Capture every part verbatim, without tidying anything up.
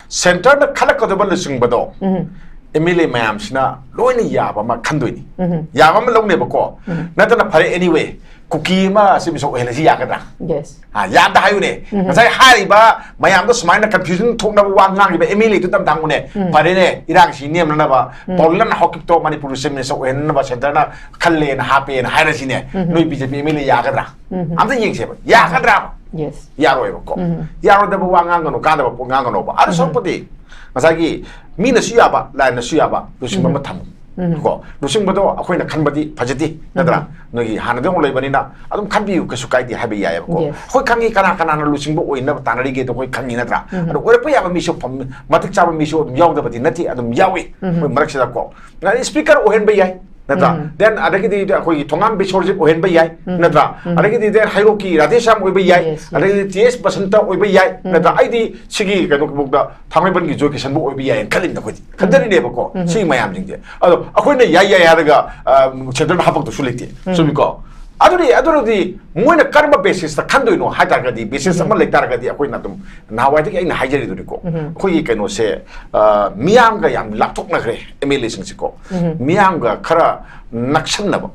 ꯁꯦꯟꯇꯔꯅ ꯈꯜꯂꯛꯀꯗꯕ ꯂꯨꯆꯤꯡꯕꯗꯣ M L A ꯃꯌꯥꯝꯁꯤꯅ ꯂꯣꯏꯅ ꯌꯥꯕ ꯑꯃ ꯈꯟꯗꯣꯏꯅꯤ꯫ ꯌꯥꯕ ꯑꯃ ꯂꯧꯅꯦꯕꯀꯣ꯫ ꯅꯠꯇꯅ ꯐꯔꯦ, anyway, ꯀꯨꯀꯤ ꯑꯃ ꯑꯁꯤ ꯃꯤꯁꯛ ꯑꯣꯏꯍꯜꯂꯁꯤ ꯌꯥꯒꯗ꯭ꯔꯥ? ꯌꯦꯁ꯫ ꯑ, ꯌꯥꯝꯗ ꯍꯥꯏꯌꯨꯅꯦ꯫ ꯉꯁꯥꯏ ꯍꯥꯏꯔꯤꯕ ꯃꯌꯥꯝꯗꯣ ꯁꯨꯃꯥꯏꯅ ꯀꯟꯐ꯭ꯌꯨꯖꯟ ꯊꯣꯛꯅꯕ ꯋꯥ ꯉꯥꯡꯉꯤꯕ ꯑꯦꯝ ꯑꯦꯜ ꯑꯦꯗꯨ ꯇꯝ ꯊꯥꯡꯉꯨꯅꯦ꯫ ꯐꯔꯦꯅꯦ, ꯏꯔꯥꯡꯁꯤ ꯅꯦꯝꯅꯅꯕ ꯄꯥꯎꯂꯟ ꯍꯥꯎꯀꯤꯞꯇꯣ ꯃꯅꯤꯄꯨꯔ ꯆꯤꯐ ꯃꯤꯅꯤꯁꯇꯔ ꯑꯣꯏꯍꯟꯅꯕ ꯁꯦꯟꯇꯔꯅ ꯈꯜꯂꯦꯅ ꯍꯥꯞꯄꯦꯅ ꯍꯥꯏꯔꯁꯤꯅꯦ꯫ ꯅꯣꯏ B J P M L A ꯌꯥꯒꯗ꯭ꯔꯥ? ꯑꯝꯇ ꯌꯦꯡꯁꯦꯕ꯫ ꯌꯥꯒꯗ꯭ꯔꯥ? ꯌꯦꯁ꯫ ꯌꯥꯔꯣꯏꯕꯀꯣ꯫ ꯌꯥꯔꯣꯏꯗꯕ ꯋꯥ ꯉꯥꯡꯒꯅꯨ, ꯀꯥꯟꯗꯕ ꯄꯣꯠ ꯉꯥꯡꯒꯅꯣꯕ꯫ ꯑꯗꯨ ꯁꯔꯨꯛꯄꯨꯗꯤ ꯉꯁꯥꯏꯒꯤ ꯃꯤꯅꯁꯨ ꯌꯥꯕ, ꯂꯥꯏꯅꯁꯨ ꯌꯥꯕ ꯂꯨꯆꯤꯡꯕ ꯑꯃ ꯊꯝꯃꯨ꯫ ꯀꯣ, ꯂꯨꯆꯤꯡꯕꯗꯣ ꯑꯩꯈꯣꯏꯅ ꯈꯟꯕꯗꯤ ꯐꯖꯗꯦ, ꯅꯠꯇ꯭ꯔꯥ? ꯅꯣꯏꯒꯤ ꯍꯥꯟꯅꯗꯒꯤ ꯑꯃꯨꯛ ꯂꯩꯕꯅꯤꯅ ꯑꯗꯨꯝ ꯈꯟꯕꯤꯌꯨ, ꯀꯩꯁꯨ ꯀꯥꯏꯗꯦ ꯍꯥꯏꯕ ꯌꯥꯏꯑꯕꯀꯣ꯫ ꯌꯦꯁ꯫ ꯑꯩꯈꯣꯏ ꯈꯪꯉꯤ ꯀꯅꯥ ꯀꯅꯥꯅ ꯂꯨꯆꯤꯡꯕ ꯑꯣꯏꯅꯕ ꯇꯥꯟꯅꯔꯤꯒꯦꯗꯣ ꯑꯩꯈꯣꯏ ꯈꯪꯉꯤ, ꯅꯠꯇ꯭ꯔꯥ? ꯑꯗꯣ ꯑꯣꯏꯔꯛꯄ ꯌꯥꯕ ꯃꯤꯁꯨ ꯐꯝ-, ꯃꯇꯤꯛ ꯆꯥꯕ ꯃꯤꯁꯨ ꯑꯗꯨꯝ ꯌꯥꯎꯗꯕꯗꯤ ꯅꯠꯇꯦ, ꯑꯗꯨꯝ ꯌꯥꯎꯏ꯫ ꯑꯩꯈꯣꯏ ꯃꯔꯛꯁꯤꯗꯀꯣ, ꯉꯁꯥꯏ ꯁ꯭ꯄꯤꯀꯔ ꯑꯣꯏꯍꯟꯕ ꯌꯥꯏ, ꯅꯠꯇ꯭ꯔꯥ? ꯗꯦꯟ ꯑꯗꯒꯤꯗꯤ ꯑꯩꯈꯣꯏꯒꯤ ꯊꯣꯉꯥꯝ ꯕꯤꯁꯣꯔꯖꯤꯠ ꯑꯣꯏꯍꯟꯕ ꯌꯥꯏ, ꯅꯠꯇ꯭ꯔꯥ? ꯑꯗꯒꯤꯗꯤ ꯗꯦꯟ ꯍꯩꯔꯣꯛꯀꯤ ꯔꯥꯙꯦꯁ꯭ꯌꯥꯝ ꯑꯣꯏꯕ ꯌꯥꯏ, ꯌꯦꯁ, ꯌꯦꯁ꯫ ꯑꯗꯒꯤꯗꯤ ꯇꯤ ꯑꯦꯁ ꯕꯁꯟꯇ ꯑꯣꯏꯕ ꯌꯥꯏ, ꯅꯠꯇ꯭ꯔꯥ? ꯑꯩꯗꯤ ꯁꯤꯒꯤ ꯀꯩꯅꯣꯐꯥꯎꯗ ꯊꯥꯡꯃꯩꯕꯟꯒꯤ ꯖꯣꯏ ꯀꯤꯁꯟꯕꯨ ꯑꯣꯏꯕ ꯌꯥꯏꯅ ꯈꯜꯂꯤꯅ ꯑꯩꯈꯣꯏꯗꯤ ꯈꯟꯖꯔꯤꯅꯦꯕꯀꯣ꯫ ꯁꯤꯒꯤ ꯃꯌꯥꯝꯁꯤꯡꯁꯦ, ꯑꯗꯣ ꯑꯩꯈꯣꯏꯅ ꯌꯥꯏ ꯌꯥꯏ ꯍꯥꯏꯔꯒ, ꯑ, ꯁꯦꯟꯇꯔꯗ ꯍꯥꯄꯛꯇꯧꯁꯨ ꯂꯩꯇꯦ꯫ ꯆꯨꯝꯃꯤꯀꯣ? ꯑꯗꯨꯗꯤ, ꯑꯗꯨꯅꯗꯤ ꯃꯣꯏꯅ ꯀꯔꯝꯕ ꯕꯦꯁꯤꯁꯇ ꯈꯟꯗꯣꯏꯅꯣ ꯍꯥꯏ ꯇꯥꯔꯒꯗꯤ, ꯕꯦꯁꯤꯁ ꯑꯃ ꯂꯩ ꯇꯥꯔꯒꯗꯤ ꯑꯩꯈꯣꯏꯅ ꯑꯗꯨꯝ ꯅꯍꯥꯟꯋꯥꯏꯗꯒꯤ ꯑꯩꯅ ꯍꯥꯏꯖꯔꯤꯗꯨꯅꯤꯀꯣ꯫ ꯑꯩꯈꯣꯏꯒꯤ ꯀꯩꯅꯣꯁꯦ, ꯑ, ꯃꯤꯌꯥꯝꯒ ꯌꯥꯝ ꯂꯥꯞꯊꯣꯛꯅꯈ꯭ꯔꯦ ꯑꯦꯝ ꯑꯦꯜ ꯑꯦꯁꯤꯡꯁꯤꯀꯣ꯫ ꯃꯤꯌꯥꯝꯒ ꯈꯔ ꯅꯛꯁꯟꯅꯕ,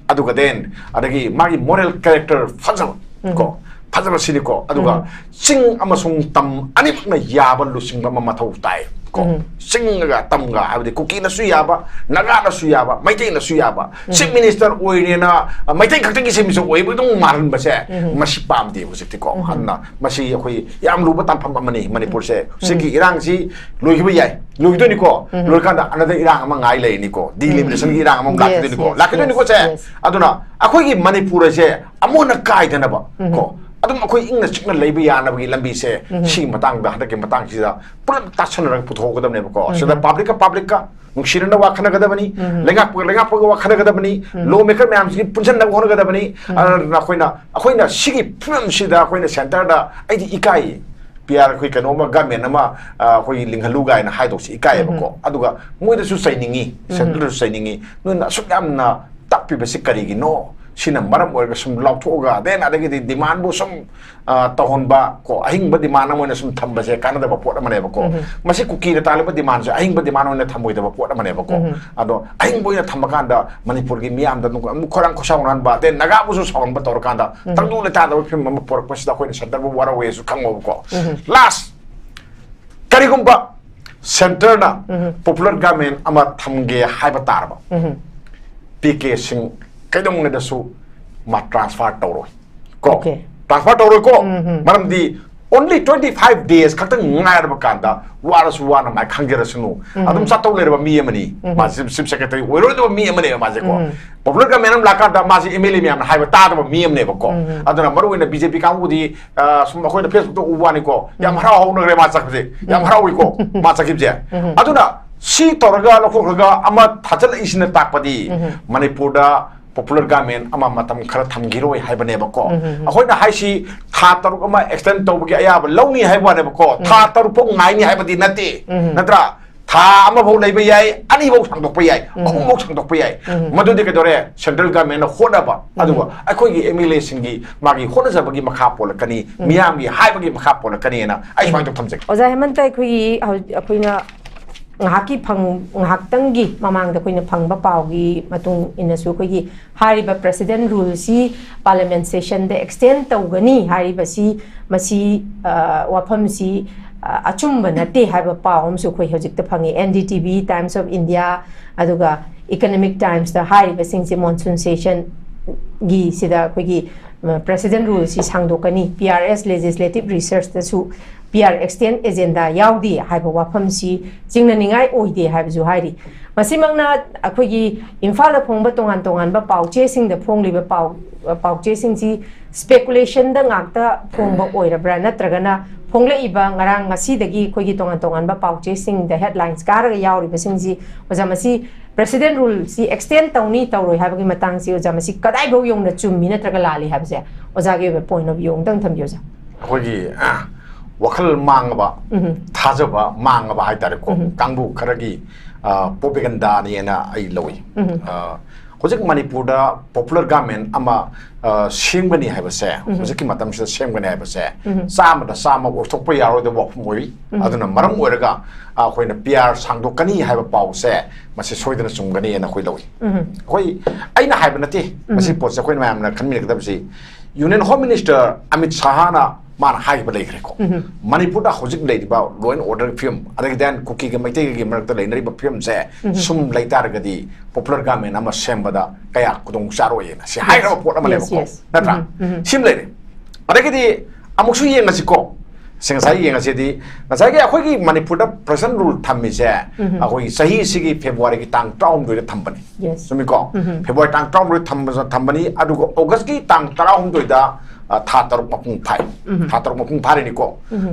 ꯑꯗꯨꯒ ꯗꯦꯟ ꯑꯗꯒꯤ ꯃꯥꯒꯤ ꯃꯣꯔꯦꯜ ꯀꯦꯔꯦꯛꯇꯔ ꯐꯖꯕ ꯀꯣ, ꯐꯖꯕ ꯁꯤꯅꯤꯀꯣ꯫ ꯑꯗꯨꯒ ꯆꯤꯡ ꯑꯃꯁꯨꯡ ꯇꯝ ꯑꯅꯤꯃꯛꯅ ꯌꯥꯕ ꯂꯨꯆꯤꯡꯕ ꯑꯃ ꯃꯊꯧ ꯇꯥꯏ ꯀꯣ꯫ ꯆꯤꯡꯒ ꯇꯝꯒ ꯍꯥꯏꯕꯗꯤ ꯀꯨꯀꯤꯅꯁꯨ ꯌꯥꯕ, ꯅꯥꯒꯥꯅꯁꯨ ꯌꯥꯕ, ꯃꯩꯇꯩꯅꯁꯨ ꯌꯥꯕ꯫ ꯆꯤꯐ ꯃꯤꯅꯤꯁꯇꯔ ꯑꯣꯏꯔꯦꯅ, ꯑ, ꯃꯩꯇꯩ ꯈꯛꯇꯒꯤ ꯆꯤꯐ ꯃꯤꯅꯤꯁꯇꯔ ꯑꯣꯏꯕꯗꯧ ꯃꯥꯜꯍꯟꯕꯁꯦ, ꯃꯁꯤ ꯄꯥꯝꯗꯦ ꯍꯧꯖꯤꯛꯇꯤꯀꯣ꯫ ꯑꯗꯨꯅ ꯃꯁꯤ ꯑꯩꯈꯣꯏ ꯌꯥꯝ ꯂꯨꯕ ꯇꯥꯟꯐꯝ ꯑꯃꯅꯤ ꯃꯅꯤꯄꯨꯔꯁꯦ꯫ ꯍꯧꯖꯤꯛꯀꯤ ꯏꯔꯥꯡꯁꯤ ꯂꯣꯏꯈꯤꯕ ꯌꯥꯏ, ꯂꯣꯏꯈꯤꯗꯣꯏꯅꯤꯀꯣ꯫ ꯂꯣꯏꯔꯀꯥꯟꯗ another ꯏꯔꯥꯡ ꯑꯃ ꯉꯥꯏ ꯂꯩꯔꯅꯤꯀꯣ, ꯗꯤꯂꯤꯃꯤꯇꯦꯁꯟꯒꯤ ꯏꯔꯥꯡ ꯑꯃ ꯑꯃꯨꯛ Yes, ꯂꯥꯛꯈꯤꯗꯣꯏꯅꯤꯀꯣ, yes, ꯂꯥꯛꯈꯤꯗꯣꯏꯅꯤꯀꯣ꯫ yes, ꯁꯦ, yes. ꯑꯗꯨꯅ ꯑꯩꯈꯣꯏꯒꯤ ꯃꯅꯤꯄꯨꯔ ꯑꯁꯦ ꯑꯃꯣꯠ ꯑꯀꯥꯏꯗꯅꯕ ꯀꯣ, ꯑꯗꯨꯝ ꯑꯩꯈꯣꯏ ꯏꯪꯅ ꯆꯤꯛꯅ ꯂꯩꯕ ꯌꯥꯅꯕꯒꯤ ꯂꯝꯕꯤꯁꯦ, ꯁꯤꯒꯤ ꯃꯇꯥꯡꯗ, ꯍꯟꯗꯛꯀꯤ ꯃꯇꯥꯡꯁꯤꯗ ꯄꯨꯂꯞ ꯇꯥꯁꯟꯅꯔꯒ ꯄꯨꯊꯣꯛꯀꯗꯕꯅꯦꯕꯀꯣ꯫ ꯁꯤꯗ ꯄꯕ꯭ꯂꯤꯛꯀ ꯄꯕ꯭ꯂꯤꯛꯀ ꯅꯨꯡꯁꯤꯅꯅ ꯋꯥ ꯈꯟꯅꯒꯗꯕꯅꯤ, ꯂꯩꯉꯥꯛꯄꯒ ꯂꯩꯉꯥꯛꯄꯒ ꯋꯥ ꯈꯟꯅꯒꯗꯕꯅꯤ, ꯂꯣ ꯃꯦꯀꯔ ꯃꯌꯥꯝꯁꯤꯒꯤ ꯄꯨꯟꯁꯤꯟꯅꯕ ꯍꯣꯠꯅꯒꯗꯕꯅꯤ꯫ ꯑꯗꯨꯅ ꯑꯩꯈꯣꯏꯅ, ꯑꯩꯈꯣꯏꯅ ꯁꯤꯒꯤ ꯐꯤꯕꯝꯁꯤꯗ ꯑꯩꯈꯣꯏꯅ ꯁꯦꯟꯇꯔꯗ, ꯑꯩꯗꯤ ꯏꯀꯥꯏꯌꯦ꯫ ꯄꯤ ꯑꯥꯔ ꯑꯩꯈꯣꯏ ꯀꯩꯅꯣꯝꯃ, ꯒꯃꯦꯟ ꯑꯃ, ꯑ, ꯑꯩꯈꯣꯏꯒꯤ ꯂꯤꯡꯍꯜꯂꯨ ꯀꯥꯏꯅ ꯍꯥꯏꯗꯧꯁꯤ ꯏꯀꯥꯏꯌꯦꯕꯀꯣ꯫ ꯑꯗꯨꯒ ꯃꯣꯏꯗꯁꯨ ꯆꯩꯅꯤꯡꯉꯤ, ꯁꯦꯟꯇꯔꯗꯁꯨ ꯆꯩꯅꯤꯡꯉꯤ, ꯅꯣꯏꯅ ꯑꯁꯨꯛ ꯌꯥꯝꯅ ꯇꯞꯄꯤꯕꯁꯤ ꯀꯔꯤꯒꯤꯅꯣ? ꯁꯤꯅ ꯃꯔꯝ ꯑꯣꯏꯔꯒ ꯁꯨꯝ ꯂꯥꯎꯊꯣꯛꯑꯒ, then ꯑꯗꯒꯤꯗꯤ demandꯕꯨ ꯁꯨꯝ, ꯑ, ꯇꯧꯍꯟꯕ ꯀꯣ, ꯑꯍꯤꯡꯕ demand ꯑꯃ ꯑꯣꯏꯅ ꯁꯨꯝ ꯊꯝꯕꯁꯦ ꯀꯥꯟꯅꯗꯕ ꯄꯣꯠ ꯑꯃꯅꯦꯕꯀꯣ꯫ ꯎꯝ꯫ ꯃꯁꯤ ꯀꯨꯀꯤꯅ ꯇꯥꯜꯂꯤꯕ demandꯁꯦ ꯑꯍꯤꯡꯕ demand ꯑꯣꯏꯅ ꯊꯝꯃꯣꯏꯗꯕ ꯄꯣꯠ ꯑꯃꯅꯦꯕꯀꯣ꯫ ꯎꯝ꯫ ꯑꯗꯣ ꯑꯍꯤꯡꯕ ꯑꯣꯏꯅ ꯊꯝꯃꯀꯥꯟꯗ ꯃꯅꯤꯄꯨꯔꯒꯤ ꯃꯤꯌꯥꯝꯗ ꯑꯗꯨꯝ ꯑꯃꯨꯛ ꯈꯣꯏꯔꯥꯡ ꯈꯣꯏꯁꯥꯎꯅꯍꯟꯕ, then ꯅꯥꯒꯥꯕꯨꯁꯨ ꯁꯥꯎꯍꯟꯕ ꯇꯧꯔꯀꯥꯟꯗ ꯎꯝ꯫ ꯇꯪꯗꯨ ꯂꯩꯇꯥꯗꯕ ꯐꯤꯕꯝ ꯑꯃ ꯄꯨꯔꯛꯄꯁꯤꯗ ꯑꯩꯈꯣꯏꯅ centreꯕꯨ ꯋꯥꯔꯧꯋꯦꯁꯨ ꯈꯪꯉꯣꯕꯀꯣ꯫ ꯎꯝ꯫ Last, ꯀꯔꯤꯒꯨꯝꯕ centreꯅ ꯎꯝ꯫ Popular government ꯑꯃ ꯊꯝꯒꯦ ꯍꯥꯏꯕ ꯇꯥꯔꯕ, ꯎꯝ꯫ ꯄꯤ ꯀꯦ ꯁꯤꯡ ꯀꯩꯗꯧꯅꯨꯡꯗꯁꯨ ꯃꯥ transfer ꯇꯧꯔꯣꯏ ꯀꯣ꯫ Okay. Transfer ꯇꯧꯔꯣꯏꯀꯣ꯫ ꯎꯝ, ꯎꯝ꯫ ꯃꯔꯝꯗꯤ only twenty five days ꯈꯛꯇꯪ ꯉꯥꯏꯔꯕ ꯀꯥꯟꯗ ꯋꯥꯔꯁꯨ ꯋꯥꯅ ꯃꯥꯏ ꯈꯪꯖꯔꯁꯅꯨ꯫ ꯎꯝ꯫ ꯑꯗꯨꯝ ꯆꯠꯇꯧ ꯂꯩꯔꯕ ꯃꯤ ꯑꯃꯅꯤ꯫ ꯎꯝ꯫ ꯃꯥ chief, chief secretary ꯑꯣꯏꯔꯣꯏꯗꯕ ꯃꯤ ꯑꯃꯅꯦꯕ ꯃꯥꯁꯦꯀꯣ꯫ ꯎꯝ꯫ Popular government ꯑꯃ ꯂꯥꯛꯀꯥꯟꯗ ꯃꯥꯁꯦ M L A ꯃꯌꯥꯝꯅ ꯍꯥꯏꯕ ꯇꯥꯗꯕ ꯃꯤ ꯑꯃꯅꯦꯕꯀꯣ꯫ ꯎꯝ꯫ ꯑꯗꯨꯅ ꯃꯔꯨꯑꯣꯏꯅ B J P ꯀꯥꯡꯕꯨꯗꯤ, ꯑ, ꯁꯨꯝ ꯑꯩꯈꯣꯏꯅ Facebookꯇ ꯎꯕ ꯋꯥꯅꯤꯀꯣ, ꯌꯥꯝ ꯎꯝ꯫ ꯍꯔꯥꯎ ꯍꯧꯅꯈ꯭ꯔꯦ ꯃꯥ ꯆꯠꯈ꯭ꯔꯁꯦ꯫ ꯌꯥꯝ ꯎꯝ꯫ ꯍꯔꯥꯎꯏꯀꯣ ꯃꯥ ꯆꯠꯈꯤꯕꯁꯦ꯫ ꯎꯝ꯫ ꯑꯗꯨꯅ ꯁꯤ ꯇꯧꯔꯒ ꯂꯧꯊꯣꯛꯈ꯭ꯔꯒ ꯑꯃ ꯊꯥꯖꯤꯜꯂꯛꯏꯁꯤꯅ ꯇꯥꯛꯄꯗꯤ ꯎꯝ꯫ ꯃꯅꯤꯄꯨꯔꯗ Popular government ꯑꯃ ꯃꯇꯝ ꯈꯔ ꯊꯝꯈꯤꯔꯣꯏ ꯍꯥꯏꯕꯅꯦꯕꯀꯣ꯫ ꯎꯝ, ꯎꯝ, ꯎꯝ꯫ ꯑꯩꯈꯣꯏꯅ ꯍꯥꯏꯁꯤ ꯊꯥ ꯇꯔꯨꯛ ꯑꯃ extend ꯇꯧꯕꯒꯤ ꯑꯌꯥꯕ ꯂꯧꯅꯤ ꯍꯥꯏꯕ ꯋꯥꯅꯦꯕꯀꯣ꯫ ꯎꯝ꯫ ꯊꯥ ꯇꯔꯨꯛ ꯐꯥꯎ ꯉꯥꯏꯅꯤ ꯍꯥꯏꯕꯗꯤ ꯅꯠꯇꯦ꯫ ꯎꯝ꯫ ꯅꯠꯇ꯭ꯔꯥ? ꯊꯥ ꯑꯃꯐꯥꯎ ꯂꯩꯕ ꯌꯥꯏ, ꯑꯅꯤꯐꯥꯎ ꯁꯥꯡꯗꯣꯛꯄ ꯌꯥꯏ, ꯎꯝ꯫ ꯑꯍꯨꯝꯐꯥꯎ ꯁꯥꯡꯗꯣꯛꯄ ꯌꯥꯏ꯫ ꯎꯝ꯫ ꯃꯗꯨꯗꯤ ꯀꯩꯗꯧꯔꯦ? Central governmentꯅ ꯍꯣꯠꯅꯕ, ꯎꯝ꯫ ꯑꯗꯨꯒ ꯑꯩꯈꯣꯏꯒꯤ M L Aꯁꯤꯡꯒꯤ ꯃꯥꯒꯤ ꯍꯣꯠꯅꯖꯕꯒꯤ ꯃꯈꯥ ꯄꯣꯜꯂꯛꯀꯅꯤ, ꯎꯝ꯫ ꯃꯤꯌꯥꯝꯒꯤ ꯍꯥꯏꯕꯒꯤ ꯃꯈꯥ ꯄꯣꯜꯂꯛꯀꯅꯤꯅ ꯑꯩ ꯁꯨꯃꯥꯏꯅ ꯇꯧ ꯊꯝꯖꯒꯦ꯫ ꯑꯣꯖꯥ ꯍꯦꯃꯟꯇ, ꯑꯩꯈꯣꯏꯒꯤ ꯍꯧ-, ꯑꯩꯈꯣꯏꯅ ꯉꯥꯏꯍꯥꯛꯀꯤ ꯐꯪ-, ꯉꯥꯏꯍꯥꯛꯇꯪꯒꯤ ꯃꯃꯥꯡꯗ ꯑꯩꯈꯣꯏꯅ ꯐꯪꯕ ꯄꯥꯎꯒꯤ ꯃꯇꯨꯡ ꯏꯟꯅꯁꯨ ꯑꯩꯈꯣꯏꯒꯤ ꯍꯥꯏꯔꯤꯕ President Ruleꯁꯤ Parliament sessionꯗ extend ꯇꯧꯒꯅꯤ ꯍꯥꯏꯔꯤꯕꯁꯤ, ꯃꯁꯤ, ꯑ, ꯋꯥꯐꯝꯁꯤ, ꯑ, ꯑꯆꯨꯝꯕ ꯅꯠꯇꯦ ꯍꯥꯏꯕ ꯄꯥꯎ ꯑꯃꯁꯨ ꯑꯩꯈꯣꯏ ꯍꯧꯖꯤꯛꯇ ꯐꯪꯉꯤ꯫ N D T V, Times of India, ꯑꯗꯨꯒ Economic Timesꯇ ꯍꯥꯏꯔꯤꯕꯁꯤꯡꯁꯦ monsoon sessionꯒꯤ ꯁꯤꯗ ꯑꯩꯈꯣꯏꯒꯤ, ꯑ, President Ruleꯁꯤ ꯁꯥꯡꯗꯣꯛꯀꯅꯤ, P R S Legislative Researchꯇꯁꯨ P R extend agenda ꯌꯥꯎꯗꯦ ꯍꯥꯏꯕ ꯋꯥꯐꯝꯁꯤ ꯆꯤꯡꯅꯅꯤꯡꯉꯥꯏ ꯑꯣꯏꯗꯦ ꯍꯥꯏꯕꯁꯨ ꯍꯥꯏꯔꯤ꯫ ꯃꯁꯤꯃꯛꯅ ꯑꯩꯈꯣꯏꯒꯤ ꯏꯝꯐꯥꯜꯗ ꯐꯣꯡꯕ ꯇꯣꯉꯥꯟ ꯇꯣꯉꯥꯟꯕ ꯄꯥꯎꯆꯦꯁꯤꯡꯗ ꯐꯣꯡꯂꯤꯕ ꯄꯥꯎ, ꯄꯥꯎꯆꯦꯁꯤꯡꯁꯤ speculationꯗ ꯉꯥꯛꯇ ꯐꯣꯡꯕ ꯑꯣꯏꯔꯕ꯭ꯔꯥ, ꯅꯠꯇ꯭ꯔꯒꯅ ꯐꯣꯡꯂꯛꯏꯕ ꯉꯔꯥꯡ ꯉꯁꯤꯗꯒꯤ ꯑꯩꯈꯣꯏꯒꯤ ꯇꯣꯉꯥꯟ ꯇꯣꯉꯥꯟꯕ ꯄꯥꯎꯆꯦꯁꯤꯡꯗ headlines ꯀꯥꯔꯒ ꯌꯥꯎꯔꯤꯕꯁꯤꯡꯁꯤ, ꯑꯣꯖꯥ, ꯃꯁꯤ President Ruleꯁꯤ extend ꯇꯧꯅꯤ ꯇꯧꯔꯣꯏ ꯍꯥꯏꯕꯒꯤ ꯃꯇꯥꯡꯁꯤ, ꯑꯣꯖꯥ, ꯃꯁꯤ ꯀꯗꯥꯏꯐꯥꯎ ꯌꯧꯅ ꯆꯨꯝꯃꯤ ꯅꯠꯇ꯭ꯔꯒ ꯂꯥꯜꯂꯤ ꯍꯥꯏꯕꯁꯦ ꯑꯣꯖꯥꯒꯤ ꯑꯣꯏꯕ point of view ꯑꯃꯇꯪ ꯊꯝꯕꯤꯌꯨ, ꯑꯣꯖꯥ꯫ ꯑꯩꯈꯣꯏꯒꯤ, ꯑ, ꯋꯥꯈꯜ ꯃꯥꯡꯉꯕ, ꯎꯝ꯫ ꯊꯥꯖꯕ ꯃꯥꯡꯉꯕ ꯍꯥꯏꯇꯥꯔꯦꯀꯣ, ꯎꯝ꯫ ꯀꯥꯡꯕꯨ ꯈꯔꯒꯤ, ꯑ, propagandaꯅꯦꯅ ꯑꯩ ꯂꯧꯏ꯫ ꯎꯝ꯫ ꯑ, ꯍꯧꯖꯤꯛ ꯃꯅꯤꯄꯨꯔꯗ ꯄꯣꯄꯨꯂꯔ ꯒꯚꯔꯟꯃꯦꯟ ꯑꯃ ꯑ, ꯁꯦꯝꯒꯅꯤ ꯍꯥꯏꯕꯁꯦ, ꯍꯧꯖꯤꯛꯀꯤ ꯃꯇꯝꯁꯤꯗ ꯁꯦꯝꯒꯅꯤ ꯍꯥꯏꯕꯁꯦ, ꯆꯥꯝꯃꯗ ꯆꯥꯝꯃ ꯑꯣꯏꯊꯣꯛꯄ ꯌꯥꯔꯣꯏꯗꯕ ꯋꯥꯐꯝ ꯑꯣꯏꯔꯤ꯫ ꯑꯗꯨꯅ ꯃꯔꯝ ꯑꯣꯏꯔꯒ ꯑꯩꯈꯣꯏꯅ ꯄꯤ ꯑꯥꯔ ꯁꯥꯡꯗꯣꯛꯀꯅꯤ ꯍꯥꯏꯕ ꯄꯥꯎꯁꯦ, ꯃꯁꯤ ꯁꯣꯏꯗꯅ ꯆꯨꯝꯒꯅꯤ ꯍꯥꯏꯅ ꯑꯩꯈꯣꯏ ꯂꯧꯏ꯫ ꯑꯩꯈꯣꯏ, ꯑꯩꯅ ꯍꯥꯏꯕ ꯅꯠꯇꯦ, ꯃꯁꯤ ꯄꯣꯠꯁꯦ ꯑꯩꯈꯣꯏ ꯃꯌꯥꯝꯅ ꯈꯟꯃꯤꯟꯅꯒꯗꯕꯁꯤ, Union Home Minister ꯑꯃꯤꯠ ꯁꯥꯍꯅ ꯃꯥꯅ ꯍꯥꯏꯈꯤꯕ ꯂꯩꯈ꯭ꯔꯦꯀꯣ꯫ ꯃꯅꯤꯄꯨꯔꯗ ꯍꯧꯖꯤꯛ ꯂꯩꯔꯤꯕ law and order ꯐꯤꯕꯝ, ꯑꯗꯒꯤ then ꯀꯨꯀꯤꯒ ꯃꯩꯇꯩꯒꯤ ꯃꯔꯛꯇ ꯂꯩꯅꯔꯤꯕ ꯐꯤꯕꯝꯁꯦ ꯁꯨꯝ ꯂꯩꯇꯥꯔꯒꯗꯤ, ꯄꯣꯄꯨꯂꯔ ꯒꯚꯔꯟꯃꯦꯟ ꯑꯃ ꯁꯦꯝꯕꯗ ꯀꯌꯥ ꯈꯨꯗꯣꯡ ꯆꯥꯔꯣꯏꯅ ꯁꯤ ꯍꯥꯏꯈ꯭ꯔꯕ ꯄꯣꯠ ꯑꯃꯅꯦꯕꯀꯣ꯫ Yes, yes. ꯅꯠꯇ꯭ꯔꯥ? ꯁꯤꯃ ꯂꯩꯔꯦ꯫ ꯑꯗꯒꯤꯗꯤ ꯑꯃꯨꯛꯁꯨ ꯌꯦꯡꯉꯁꯤꯀꯣ꯫ ꯁꯤ ꯉꯁꯥꯏ ꯌꯦꯡꯉꯁꯤꯗꯤ, ꯉꯁꯥꯏꯒꯤ ꯑꯩꯈꯣꯏꯒꯤ ꯃꯅꯤꯄꯨꯔꯗ present rule ꯊꯝꯃꯤꯁꯦ, ꯑꯩꯈꯣꯏꯒꯤ ꯆꯍꯤꯁꯤꯒꯤ ꯐꯦꯕ꯭ꯔꯨꯋꯥꯔꯤꯒꯤ ꯇꯥꯡ ꯇꯔꯥꯍꯨꯝꯗꯣꯏꯗ ꯊꯝꯕꯅꯤ꯫ Yes. ꯆꯨꯝꯃꯤꯀꯣ? ꯐꯦꯕ꯭ꯔꯨꯋꯥꯔꯤ ꯇꯥꯡ ꯇꯔꯥꯍꯨꯝꯗꯣꯏꯗ ꯊꯝꯕ-, ꯊꯝꯕꯅꯤ, ꯑꯗꯨꯒ ꯑꯣꯒꯁꯀꯤ ꯇꯥꯡ ꯇꯔꯥꯍꯨꯝꯗꯣꯏꯗ, ꯑ, ꯊꯥ ꯇꯔꯨꯛ ꯃꯄꯨꯡ ꯐꯥꯏ꯫ ꯊꯥ ꯇꯔꯨꯛ ꯃꯄꯨꯡ ꯐꯥꯔꯤꯅꯤꯀꯣ꯫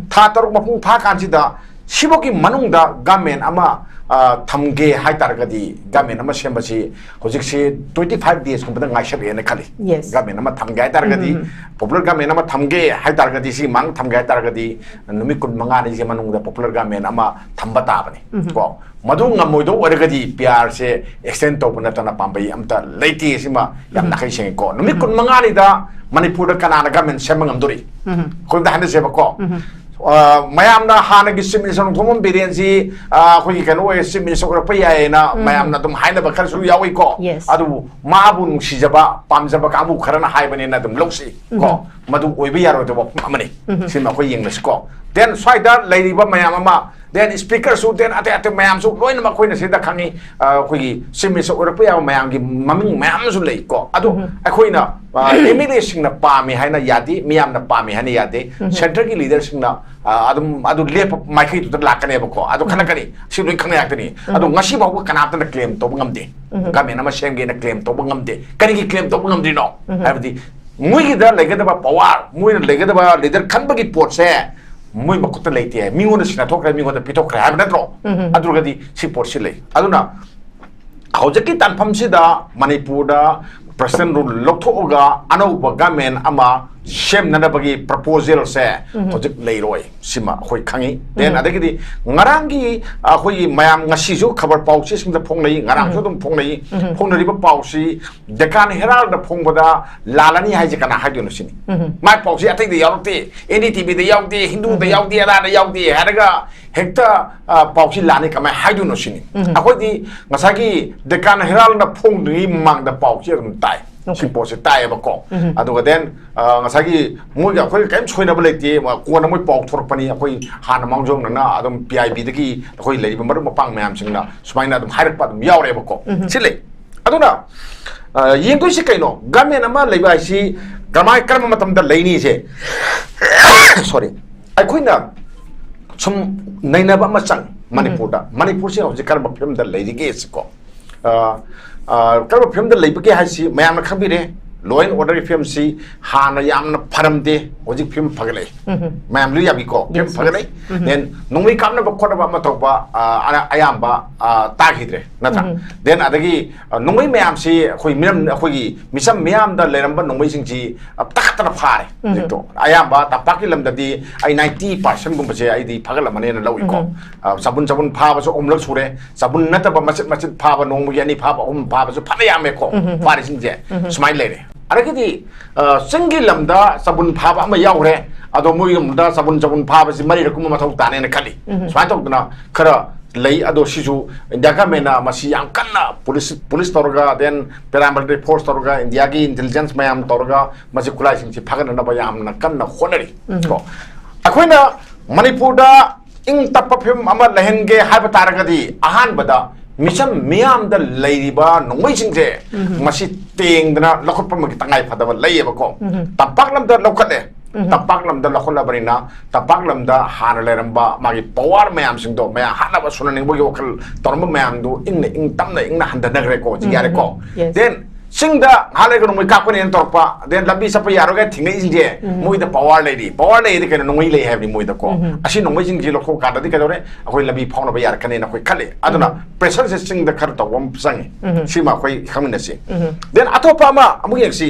ꯊꯥ ꯇꯔꯨꯛ ꯃꯄꯨꯡ ꯐꯥ ꯀꯥꯟꯁꯤꯗ ꯁꯤꯐꯧꯒꯤ ꯃꯅꯨꯡꯗ ꯒꯚꯔꯟꯃꯦꯟ ꯑꯃ, ꯑ, ꯊꯝꯒꯦ ꯍꯥꯏꯇꯥꯔꯒꯗꯤ, ꯒꯚꯔꯟꯃꯦꯟ ꯑꯃ ꯁꯦꯝꯕꯁꯤ ꯍꯧꯖꯤꯛꯁꯤ twenty five days ꯀꯨꯝꯕꯗ ꯉꯥꯏꯁꯜꯂꯛꯑꯦꯅ ꯈꯜꯂꯤ꯫ Yes. ꯒꯚꯔꯟꯃꯦꯟ ꯑꯃ ꯊꯝꯒꯦ ꯍꯥꯏꯇꯥꯔꯒꯗꯤ, ꯄꯣꯄꯨꯂꯔ ꯒꯚꯔꯟꯃꯦꯟ ꯑꯃ ꯊꯝꯒꯦ ꯍꯥꯏꯇꯥꯔꯒꯗꯤ, ꯁꯤ ꯃꯥꯡ ꯊꯝꯒꯦ ꯍꯥꯏꯇꯥꯔꯒꯗꯤ, ꯅꯨꯃꯤꯠ ꯀꯨꯟꯃꯉꯥꯅꯤꯁꯤ ꯃꯅꯨꯡꯗ ꯄꯣꯄꯨꯂꯔ ꯒꯚꯔꯟꯃꯦꯟ ꯑꯃ ꯊꯝꯕ ꯇꯥꯕꯅꯤ꯫ ꯀꯣ? ꯃꯗꯨ ꯉꯝꯃꯣꯏꯗꯧ ꯑꯣꯏꯔꯒꯗꯤ ꯄꯤ ꯑꯥꯔꯁꯦ extend ꯇꯧꯕ ꯅꯠꯇꯅ ꯄꯥꯝꯕꯩ ꯑꯝꯇ ꯂꯩꯇꯦ꯫ ꯁꯤꯃ ꯌꯥꯝ ꯅꯥꯈꯩ ꯁꯦꯡꯉꯦꯀꯣ꯫ ꯅꯨꯃꯤꯠ ꯀꯨꯟꯃꯉꯥꯅꯤꯗ ꯃꯅꯤꯄꯨꯔꯗ ꯀꯅꯥꯅ ꯒꯚꯔꯟꯃꯦꯟ ꯁꯦꯝꯕ ꯉꯝꯗꯣꯔꯤ? ꯑꯩꯈꯣꯏ ꯑꯝꯇ ꯍꯥꯏꯅꯁꯦꯕꯀꯣ꯫ ꯑ, ꯃꯌꯥꯝꯅ ꯍꯥꯟꯅꯒꯤ Chief Minister ꯅꯣꯡꯊꯣꯝꯕꯝ ꯕꯤꯔꯦꯟꯁꯤ, ꯑ, ꯑꯩꯈꯣꯏꯒꯤ ꯀꯩꯅꯣ ꯑꯣꯏ, Chief Minister ꯑꯣꯏꯔꯛꯄ ꯌꯥꯏꯌꯦꯅ ꯃꯌꯥꯝꯅ ꯑꯗꯨꯝ ꯍꯥꯏꯅꯕ ꯈꯔꯁꯨ ꯌꯥꯎꯏꯀꯣ꯫ Yes. ꯑꯗꯨꯕꯨ ꯃꯥꯕꯨ ꯅꯨꯡꯁꯤꯖꯕ, ꯄꯥꯝꯖꯕ ꯀꯥꯡꯕꯨ ꯈꯔꯅ ꯍꯥꯏꯕꯅꯤꯅ ꯑꯗꯨꯝ ꯂꯧꯁꯤ ꯀꯣ꯫ ꯃꯗꯨ ꯑꯣꯏꯕ ꯌꯥꯔꯣꯏꯗꯕ ꯋꯥꯐꯝ ꯑꯃꯅꯤ꯫ ꯁꯤꯃ ꯑꯩꯈꯣꯏ ꯌꯦꯡꯂꯁꯤꯀꯣ꯫ Then ꯁ꯭ꯋꯥꯏꯗ ꯂꯩꯔꯤꯕ ꯃꯌꯥꯝ ꯑꯃ, then speakerꯁꯨ, then ꯑꯇꯩ ꯑꯇꯩ ꯃꯌꯥꯝꯁꯨ ꯂꯣꯏꯅꯃꯛ ꯑꯩꯈꯣꯏꯅ ꯁꯤꯗ ꯈꯪꯉꯤ꯫ ꯑ, ꯑꯩꯈꯣꯏꯒꯤ Chief Minister ꯑꯣꯏꯔꯛꯄ ꯌꯥꯕ ꯃꯌꯥꯝꯒꯤ ꯃꯃꯤꯡ ꯃꯌꯥꯝ ꯑꯃꯁꯨ ꯂꯩꯀꯣ꯫ ꯑꯗꯨ ꯑꯩꯈꯣꯏꯅ, ꯑ, MLAꯁꯤꯡꯅ ꯄꯥꯝꯃꯤ ꯍꯥꯏꯅ ꯌꯥꯗꯦ, ꯃꯤꯌꯥꯝꯅ ꯄꯥꯝꯃꯤ ꯍꯥꯏꯅ ꯌꯥꯗꯦ꯫ Centreꯒꯤ leaderꯁꯤꯡꯅ, ꯑ, ꯑꯗꯨꯝ ꯑꯗꯨ ꯂꯦꯞꯄ ꯃꯥꯏꯀꯩꯗꯨꯗ ꯂꯥꯛꯀꯅꯦꯕꯀꯣ꯫ ꯑꯗꯨ ꯈꯜꯂꯛꯀꯅꯤ, ꯁꯤ ꯂꯣꯏ ꯈꯪꯅ ꯉꯥꯛꯇꯅꯤ꯫ ꯑꯗꯣ ꯉꯁꯤ ꯐꯥꯎꯕ ꯀꯅꯥꯝꯇꯅ claim ꯇꯧꯕ ꯉꯝꯗꯦ꯫ Government ꯑꯃ ꯁꯦꯝꯒꯦꯅ claim ꯇꯧꯕ ꯉꯝꯗꯦ꯫ ꯀꯔꯤꯒꯤ claim ꯇꯧꯕ ꯉꯝꯗ꯭ꯔꯤꯅꯣ? ꯍꯥꯏꯕꯗꯤ ꯃꯣꯏꯒꯤꯗ ꯂꯩꯒꯗꯕ power, ꯃꯣꯏꯅ ꯂꯩꯒꯗꯕ leader ꯈꯟꯕꯒꯤ ꯄꯣꯠꯁꯦ ꯃꯣꯏ ꯃꯈꯨꯠꯇ ꯂꯩꯇꯦ꯫ ꯃꯤꯉꯣꯟꯗ ꯁꯤꯟꯅꯊꯣꯛꯈ꯭ꯔꯦ, ꯃꯤꯉꯣꯟꯗ ꯄꯤꯊꯣꯛꯈ꯭ꯔꯦ ꯍꯥꯏꯕ ꯅꯠꯇ꯭ꯔꯣ? ꯑꯗꯨꯒꯗꯤ ꯁꯤ ꯄꯣꯠꯁꯤ ꯂꯩ꯫ ꯑꯗꯨꯅ ꯍꯧꯖꯤꯛꯀꯤ ꯇꯥꯟꯐꯝꯁꯤꯗ ꯃꯅꯤꯄꯨꯔꯗ present rule ꯂꯧꯊꯣꯛꯑꯒ ꯑꯅꯧꯕ government ꯑꯃ ꯁꯦꯝꯅꯅꯕꯒꯤ ꯄ꯭ꯔꯄꯣꯖꯦꯜꯁꯦ ꯍꯧꯖꯤꯛ ꯂꯩꯔꯣꯏ, ꯁꯤꯃ ꯑꯩꯈꯣꯏ ꯈꯪꯉꯤ꯫ ꯗꯦꯟ ꯑꯗꯒꯤꯗꯤ ꯉꯔꯥꯡꯒꯤ ꯑꯩꯈꯣꯏꯒꯤ ꯃꯌꯥꯝ ꯉꯁꯤꯁꯨ ꯈꯕꯔ ꯄꯥꯎꯆꯦꯁꯤꯡꯗ ꯐꯣꯡꯅꯩ, ꯉꯔꯥꯡꯁꯨ ꯑꯗꯨꯝ ꯐꯣꯡꯅꯩ꯫ ꯐꯣꯡꯅꯔꯤꯕ ꯄꯥꯎꯁꯤ ꯗꯦꯀꯥꯟ ꯍꯦꯔꯥꯜꯗ ꯐꯣꯡꯕꯗ ꯂꯥꯜꯂꯅꯤ ꯍꯥꯏꯁꯦ ꯀꯅꯥ ꯍꯥꯏꯗꯣꯏꯅꯣ ꯁꯤꯅꯤ꯫ ꯃꯥꯏ ꯄꯥꯎꯁꯤ ꯑꯇꯩꯗ ꯌꯥꯎꯔꯛꯇꯦ, ꯑꯦꯟ ꯗꯤ ꯇꯤ ꯚꯤꯗ ꯌꯥꯎꯗꯦ, ꯍꯤꯟꯗꯨꯗ ꯌꯥꯎꯗꯦ, ꯑꯗꯥꯗ ꯌꯥꯎꯗꯦ ꯍꯥꯏꯔꯒ ꯍꯦꯛꯇ ꯄꯥꯎꯁꯤ ꯂꯥꯜꯂꯅꯤ ꯀꯃꯥꯏꯅ ꯍꯥꯏꯗꯣꯏꯅꯣ ꯁꯤꯅꯤ꯫ ꯑꯩꯈꯣꯏꯗꯤ ꯉꯁꯥꯏꯒꯤ ꯗꯦꯀꯥꯟ ꯍꯦꯔꯥꯜꯗ ꯐꯣꯡꯗ꯭ꯔꯤꯉꯩ ꯃꯃꯥꯡꯗ ꯄꯥꯎꯁꯤ ꯑꯗꯨꯝ ꯇꯥꯏ꯫ ꯁꯤ ꯄꯣꯠꯁꯦ ꯇꯥꯏꯌꯦꯕꯀꯣ꯫ ꯑꯗꯨꯒ ꯗꯦꯟ ꯉꯁꯥꯏꯒꯤ ꯃꯣꯏꯒ ꯑꯩꯈꯣꯏꯒ ꯀꯔꯤꯝ ꯁꯣꯏꯅꯕ ꯂꯩꯇꯦ꯫ ꯀꯣꯟꯅ ꯃꯣꯏ ꯄꯥꯎ ꯊꯣꯔꯛꯄꯅꯤ, ꯑꯩꯈꯣꯏ ꯍꯥꯟꯅ ꯃꯥꯡꯖꯧꯅꯅ ꯑꯗꯨꯝ ꯄꯤ ꯑꯥꯏ ꯕꯤꯗꯒꯤ ꯑꯩꯈꯣꯏ ꯂꯩꯔꯤꯕ ꯃꯔꯨꯞ ꯃꯄꯥꯡ ꯃꯌꯥꯝꯁꯤꯡꯅ ꯁꯨꯃꯥꯏꯅ ꯑꯗꯨꯝ ꯍꯥꯏꯔꯛꯄ ꯑꯗꯨꯝ ꯌꯥꯎꯔꯦꯕꯀꯣ꯫ ꯁꯤ ꯂꯩ꯫ ꯑꯗꯨꯅ ꯌꯦꯡꯗꯣꯏꯁꯤ ꯀꯩꯅꯣ, ꯒꯃꯦꯟ ꯑꯃ ꯂꯩꯕ ꯍꯥꯏꯁꯤ ꯀꯃꯥꯏ ꯀꯔꯝꯕ ꯃꯇꯝꯗ ꯂꯩꯅꯤꯁꯦ? ꯁꯣꯔꯤ, ꯑꯩꯈꯣꯏꯅ ꯁꯨꯝ ꯅꯩꯅꯕ ꯑꯃ ꯆꯪꯉꯤ꯫ ꯃꯅꯤꯄꯨꯔꯗ, ꯃꯅꯤꯄꯨꯔꯁꯦ ꯍꯧꯖꯤꯛ ꯀꯔꯝꯕ ꯐꯤꯕꯝꯗ ꯂꯩꯔꯤꯒꯦ ꯁꯤꯀꯣ? ꯀꯔꯝꯕ ꯐꯤꯕꯝꯗ ꯂꯩꯕꯒꯦ ꯍꯥꯏꯁꯤ ꯃꯌꯥꯝꯅ ꯈꯪꯕꯤꯔꯦ꯫ ꯂꯣ ꯑꯦꯟ ꯑꯣꯔꯗꯔꯒꯤ ꯐꯤꯕꯝꯁꯤ ꯍꯥꯟꯅ ꯌꯥꯝꯅ ꯐꯔꯝꯗꯦ, ꯍꯧꯖꯤꯛ ꯐꯤꯕꯝ ꯐꯒꯠꯂꯛꯑꯦ꯫ ꯃꯌꯥꯝ ꯂꯣꯏ ꯌꯥꯕꯤꯀꯣ, ꯐꯤꯕꯝ ꯐꯒꯠꯂꯛꯑꯦ꯫ ꯗꯦꯟ ꯅꯣꯡꯃꯩ ꯀꯥꯞꯅꯕ ꯈꯣꯠꯅꯕ ꯑꯃ ꯇꯧꯕ ꯑꯌꯥꯝꯕ ꯇꯥꯈꯤꯗ꯭ꯔꯦ, ꯅꯠꯇ꯭ꯔꯥ? ꯗꯦꯟ ꯑꯗꯒꯤ ꯅꯣꯡꯃꯩ ꯃꯌꯥꯝꯁꯤ ꯑꯩꯈꯣꯏ ꯃꯤꯔꯝ, ꯑꯩꯈꯣꯏꯒꯤ ꯃꯤꯆꯝ ꯃꯤꯌꯥꯝꯗ ꯂꯩꯔꯝꯕ ꯅꯣꯡꯃꯩꯁꯤꯡꯁꯤ ꯇꯛꯈꯠꯇꯅ ꯐꯥꯔꯦ꯫ ꯍꯧꯖꯤꯛꯇꯣ ꯑꯌꯥꯝꯕ ꯇꯝꯄꯥꯛꯀꯤ ꯂꯝꯗꯗꯤ ꯑꯩ ꯅꯥꯏꯟꯇꯤ ꯄꯥꯔꯁꯦꯟꯒꯨꯝꯕꯁꯦ ꯑꯩꯗꯤ ꯐꯒꯠꯂꯝꯃꯅꯦꯅ ꯂꯧꯏꯀꯣ꯫ ꯆꯕꯨꯟ ꯆꯕꯨꯟ ꯐꯥꯕꯁꯨ ꯑꯍꯨꯝꯂꯛ ꯁꯨꯔꯦ꯫ ꯆꯕꯨꯟ ꯅꯠꯇꯕ ꯃꯆꯤꯠ ꯃꯆꯤꯠ ꯐꯥꯕ, ꯅꯣꯡꯃꯒꯤ ꯑꯅꯤ ꯐꯥꯕ, ꯑꯍꯨꯝ ꯐꯥꯕꯁꯨ ꯐꯅ ꯌꯥꯝꯃꯦꯀꯣ꯫ ꯐꯥꯔꯤꯁꯤꯡꯁꯦ ꯁꯨꯃꯥꯏꯅ ꯂꯩꯔꯦ꯫ ꯑꯗꯒꯤꯗꯤ ꯆꯤꯡꯒꯤ ꯂꯝꯗ ꯆꯕꯨꯟ ꯐꯥꯕ ꯑꯃ ꯌꯥꯎꯈ꯭ꯔꯦ꯫ ꯑꯗꯣ ꯃꯣꯏꯒꯤ ꯂꯝꯗ ꯆꯕꯨꯟ ꯆꯕꯨꯟ ꯐꯥꯕꯁꯤ ꯃꯔꯤꯔꯛ ꯀꯨꯝꯕ ꯃꯊꯧ ꯇꯥꯅꯦꯅ ꯈꯜꯂꯤ꯫ ꯁꯨꯃꯥꯏꯅ ꯇꯧꯗꯅ ꯈꯔ ꯂꯩ꯫ ꯑꯗꯣ ꯁꯤꯁꯨ ꯏꯟꯗꯤꯌꯥ ꯒꯃꯦꯟꯅ ꯃꯁꯤ ꯌꯥꯝ ꯀꯟꯅ ꯄꯨꯂꯤꯁ, ꯄꯨꯂꯤꯁ ꯇꯧꯔꯒ, ꯗꯦꯟ ꯄꯦꯔꯥꯃꯤꯂꯤꯇꯔꯤ ꯐꯣꯔꯁ ꯇꯧꯔꯒ, ꯏꯟꯗꯤꯌꯥꯒꯤ ꯏꯟꯇꯦꯂꯤꯖꯦꯟꯁ ꯃꯌꯥꯝ ꯇꯧꯔꯒ ꯃꯁꯤ ꯈꯨꯠꯂꯥꯏꯁꯤꯡꯁꯤ ꯐꯒꯠꯅꯅꯕ ꯌꯥꯝꯅ ꯀꯟꯅ ꯍꯣꯠꯅꯔꯤ꯫ ꯀꯣ, ꯑꯩꯈꯣꯏꯅ ꯃꯅꯤꯄꯨꯔꯗ ꯏꯪ ꯇꯞꯄ ꯐꯤꯕꯝ ꯑꯃ ꯂꯩꯍꯟꯒꯦ ꯍꯥꯏꯕ ꯇꯥꯔꯒꯗꯤ ꯑꯍꯥꯟꯕꯗ ꯃꯤꯆꯝ ꯃꯤꯌꯥꯝꯗ ꯂꯩꯔꯤꯕ ꯅꯣꯡꯃꯩꯁꯤꯡꯁꯦ ꯃꯁꯤ ꯇꯦꯡꯗꯅ ꯂꯧꯈꯠꯄ ꯑꯃꯒꯤ ꯇꯉꯥꯏ ꯐꯗꯕ ꯂꯩꯌꯦꯕꯀꯣ꯫ ꯇꯝꯄꯥꯛ ꯂꯝꯗ ꯂꯧꯈꯠꯂꯦ꯫ ꯇꯝꯄꯥꯛ ꯂꯝꯗ ꯂꯧꯈꯠꯂꯕꯅꯤꯅ ꯇꯝꯄꯥꯛ ꯂꯝꯗ ꯍꯥꯟꯅ ꯂꯩꯔꯝꯕ ꯃꯥꯒꯤ ꯄꯋꯥꯔ ꯃꯌꯥꯝꯁꯤꯡꯗꯣ, ꯃꯌꯥꯝ ꯍꯥꯠꯅꯕ ꯁꯨꯅꯅꯤꯡꯕꯒꯤ ꯋꯥꯈꯜ ꯇꯧꯔꯝꯕ ꯃꯌꯥꯝꯗꯨ ꯏꯪꯅ ꯏꯪ ꯇꯞꯅ ꯏꯪꯅ ꯍꯟꯊꯅꯈ꯭ꯔꯦꯀꯣ, ꯍꯧꯖꯤꯛ ꯌꯥꯔꯦꯀꯣ꯫ Then ꯆꯤꯡꯗ ꯉꯥꯏꯍꯥꯛ ꯂꯩꯔꯒ ꯅꯣꯡꯃꯩ ꯀꯥꯞꯀꯅꯦꯅ ꯇꯧꯔꯛꯄ, then ꯂꯝꯕꯤ ꯆꯠꯄ ꯌꯥꯔꯣꯏ ꯀꯥꯏꯅ ꯊꯤꯡꯉꯛꯏꯁꯤꯡꯁꯦ ꯃꯣꯏꯗ ꯄꯋꯥꯔ ꯂꯩꯔꯤ꯫ ꯄꯋꯥꯔ ꯂꯩꯔꯗꯤ ꯀꯩꯅꯣ, ꯅꯣꯡꯃꯩ ꯂꯩ ꯍꯥꯏꯕꯅꯤ ꯃꯣꯏꯗꯀꯣ꯫ ꯑꯁꯤ ꯅꯣꯡꯃꯩꯁꯤꯡꯁꯤ ꯂꯧꯊꯣꯛꯑꯀꯥꯟꯗꯗꯤ ꯀꯩꯗꯧꯔꯦ, ꯑꯩꯈꯣꯏ ꯂꯝꯕꯤ ꯐꯥꯎꯅꯕ ꯌꯥꯔꯛꯀꯅꯦꯅ ꯑꯩꯈꯣꯏ ꯈꯜꯂꯤ꯫ ꯑꯗꯨꯅ ꯄ꯭ꯔꯦꯁꯔꯁꯦ ꯆꯤꯡꯗ ꯈꯔ ꯇꯧꯕ ꯑꯃ ꯆꯪꯉꯤ꯫ ꯁꯤꯃ ꯑꯩꯈꯣꯏ ꯈꯪꯃꯤꯟꯅꯁꯤ꯫ Then ꯑꯇꯣꯞꯄ ꯑꯃ ꯑꯃꯨꯛ ꯌꯦꯡꯁꯤ꯫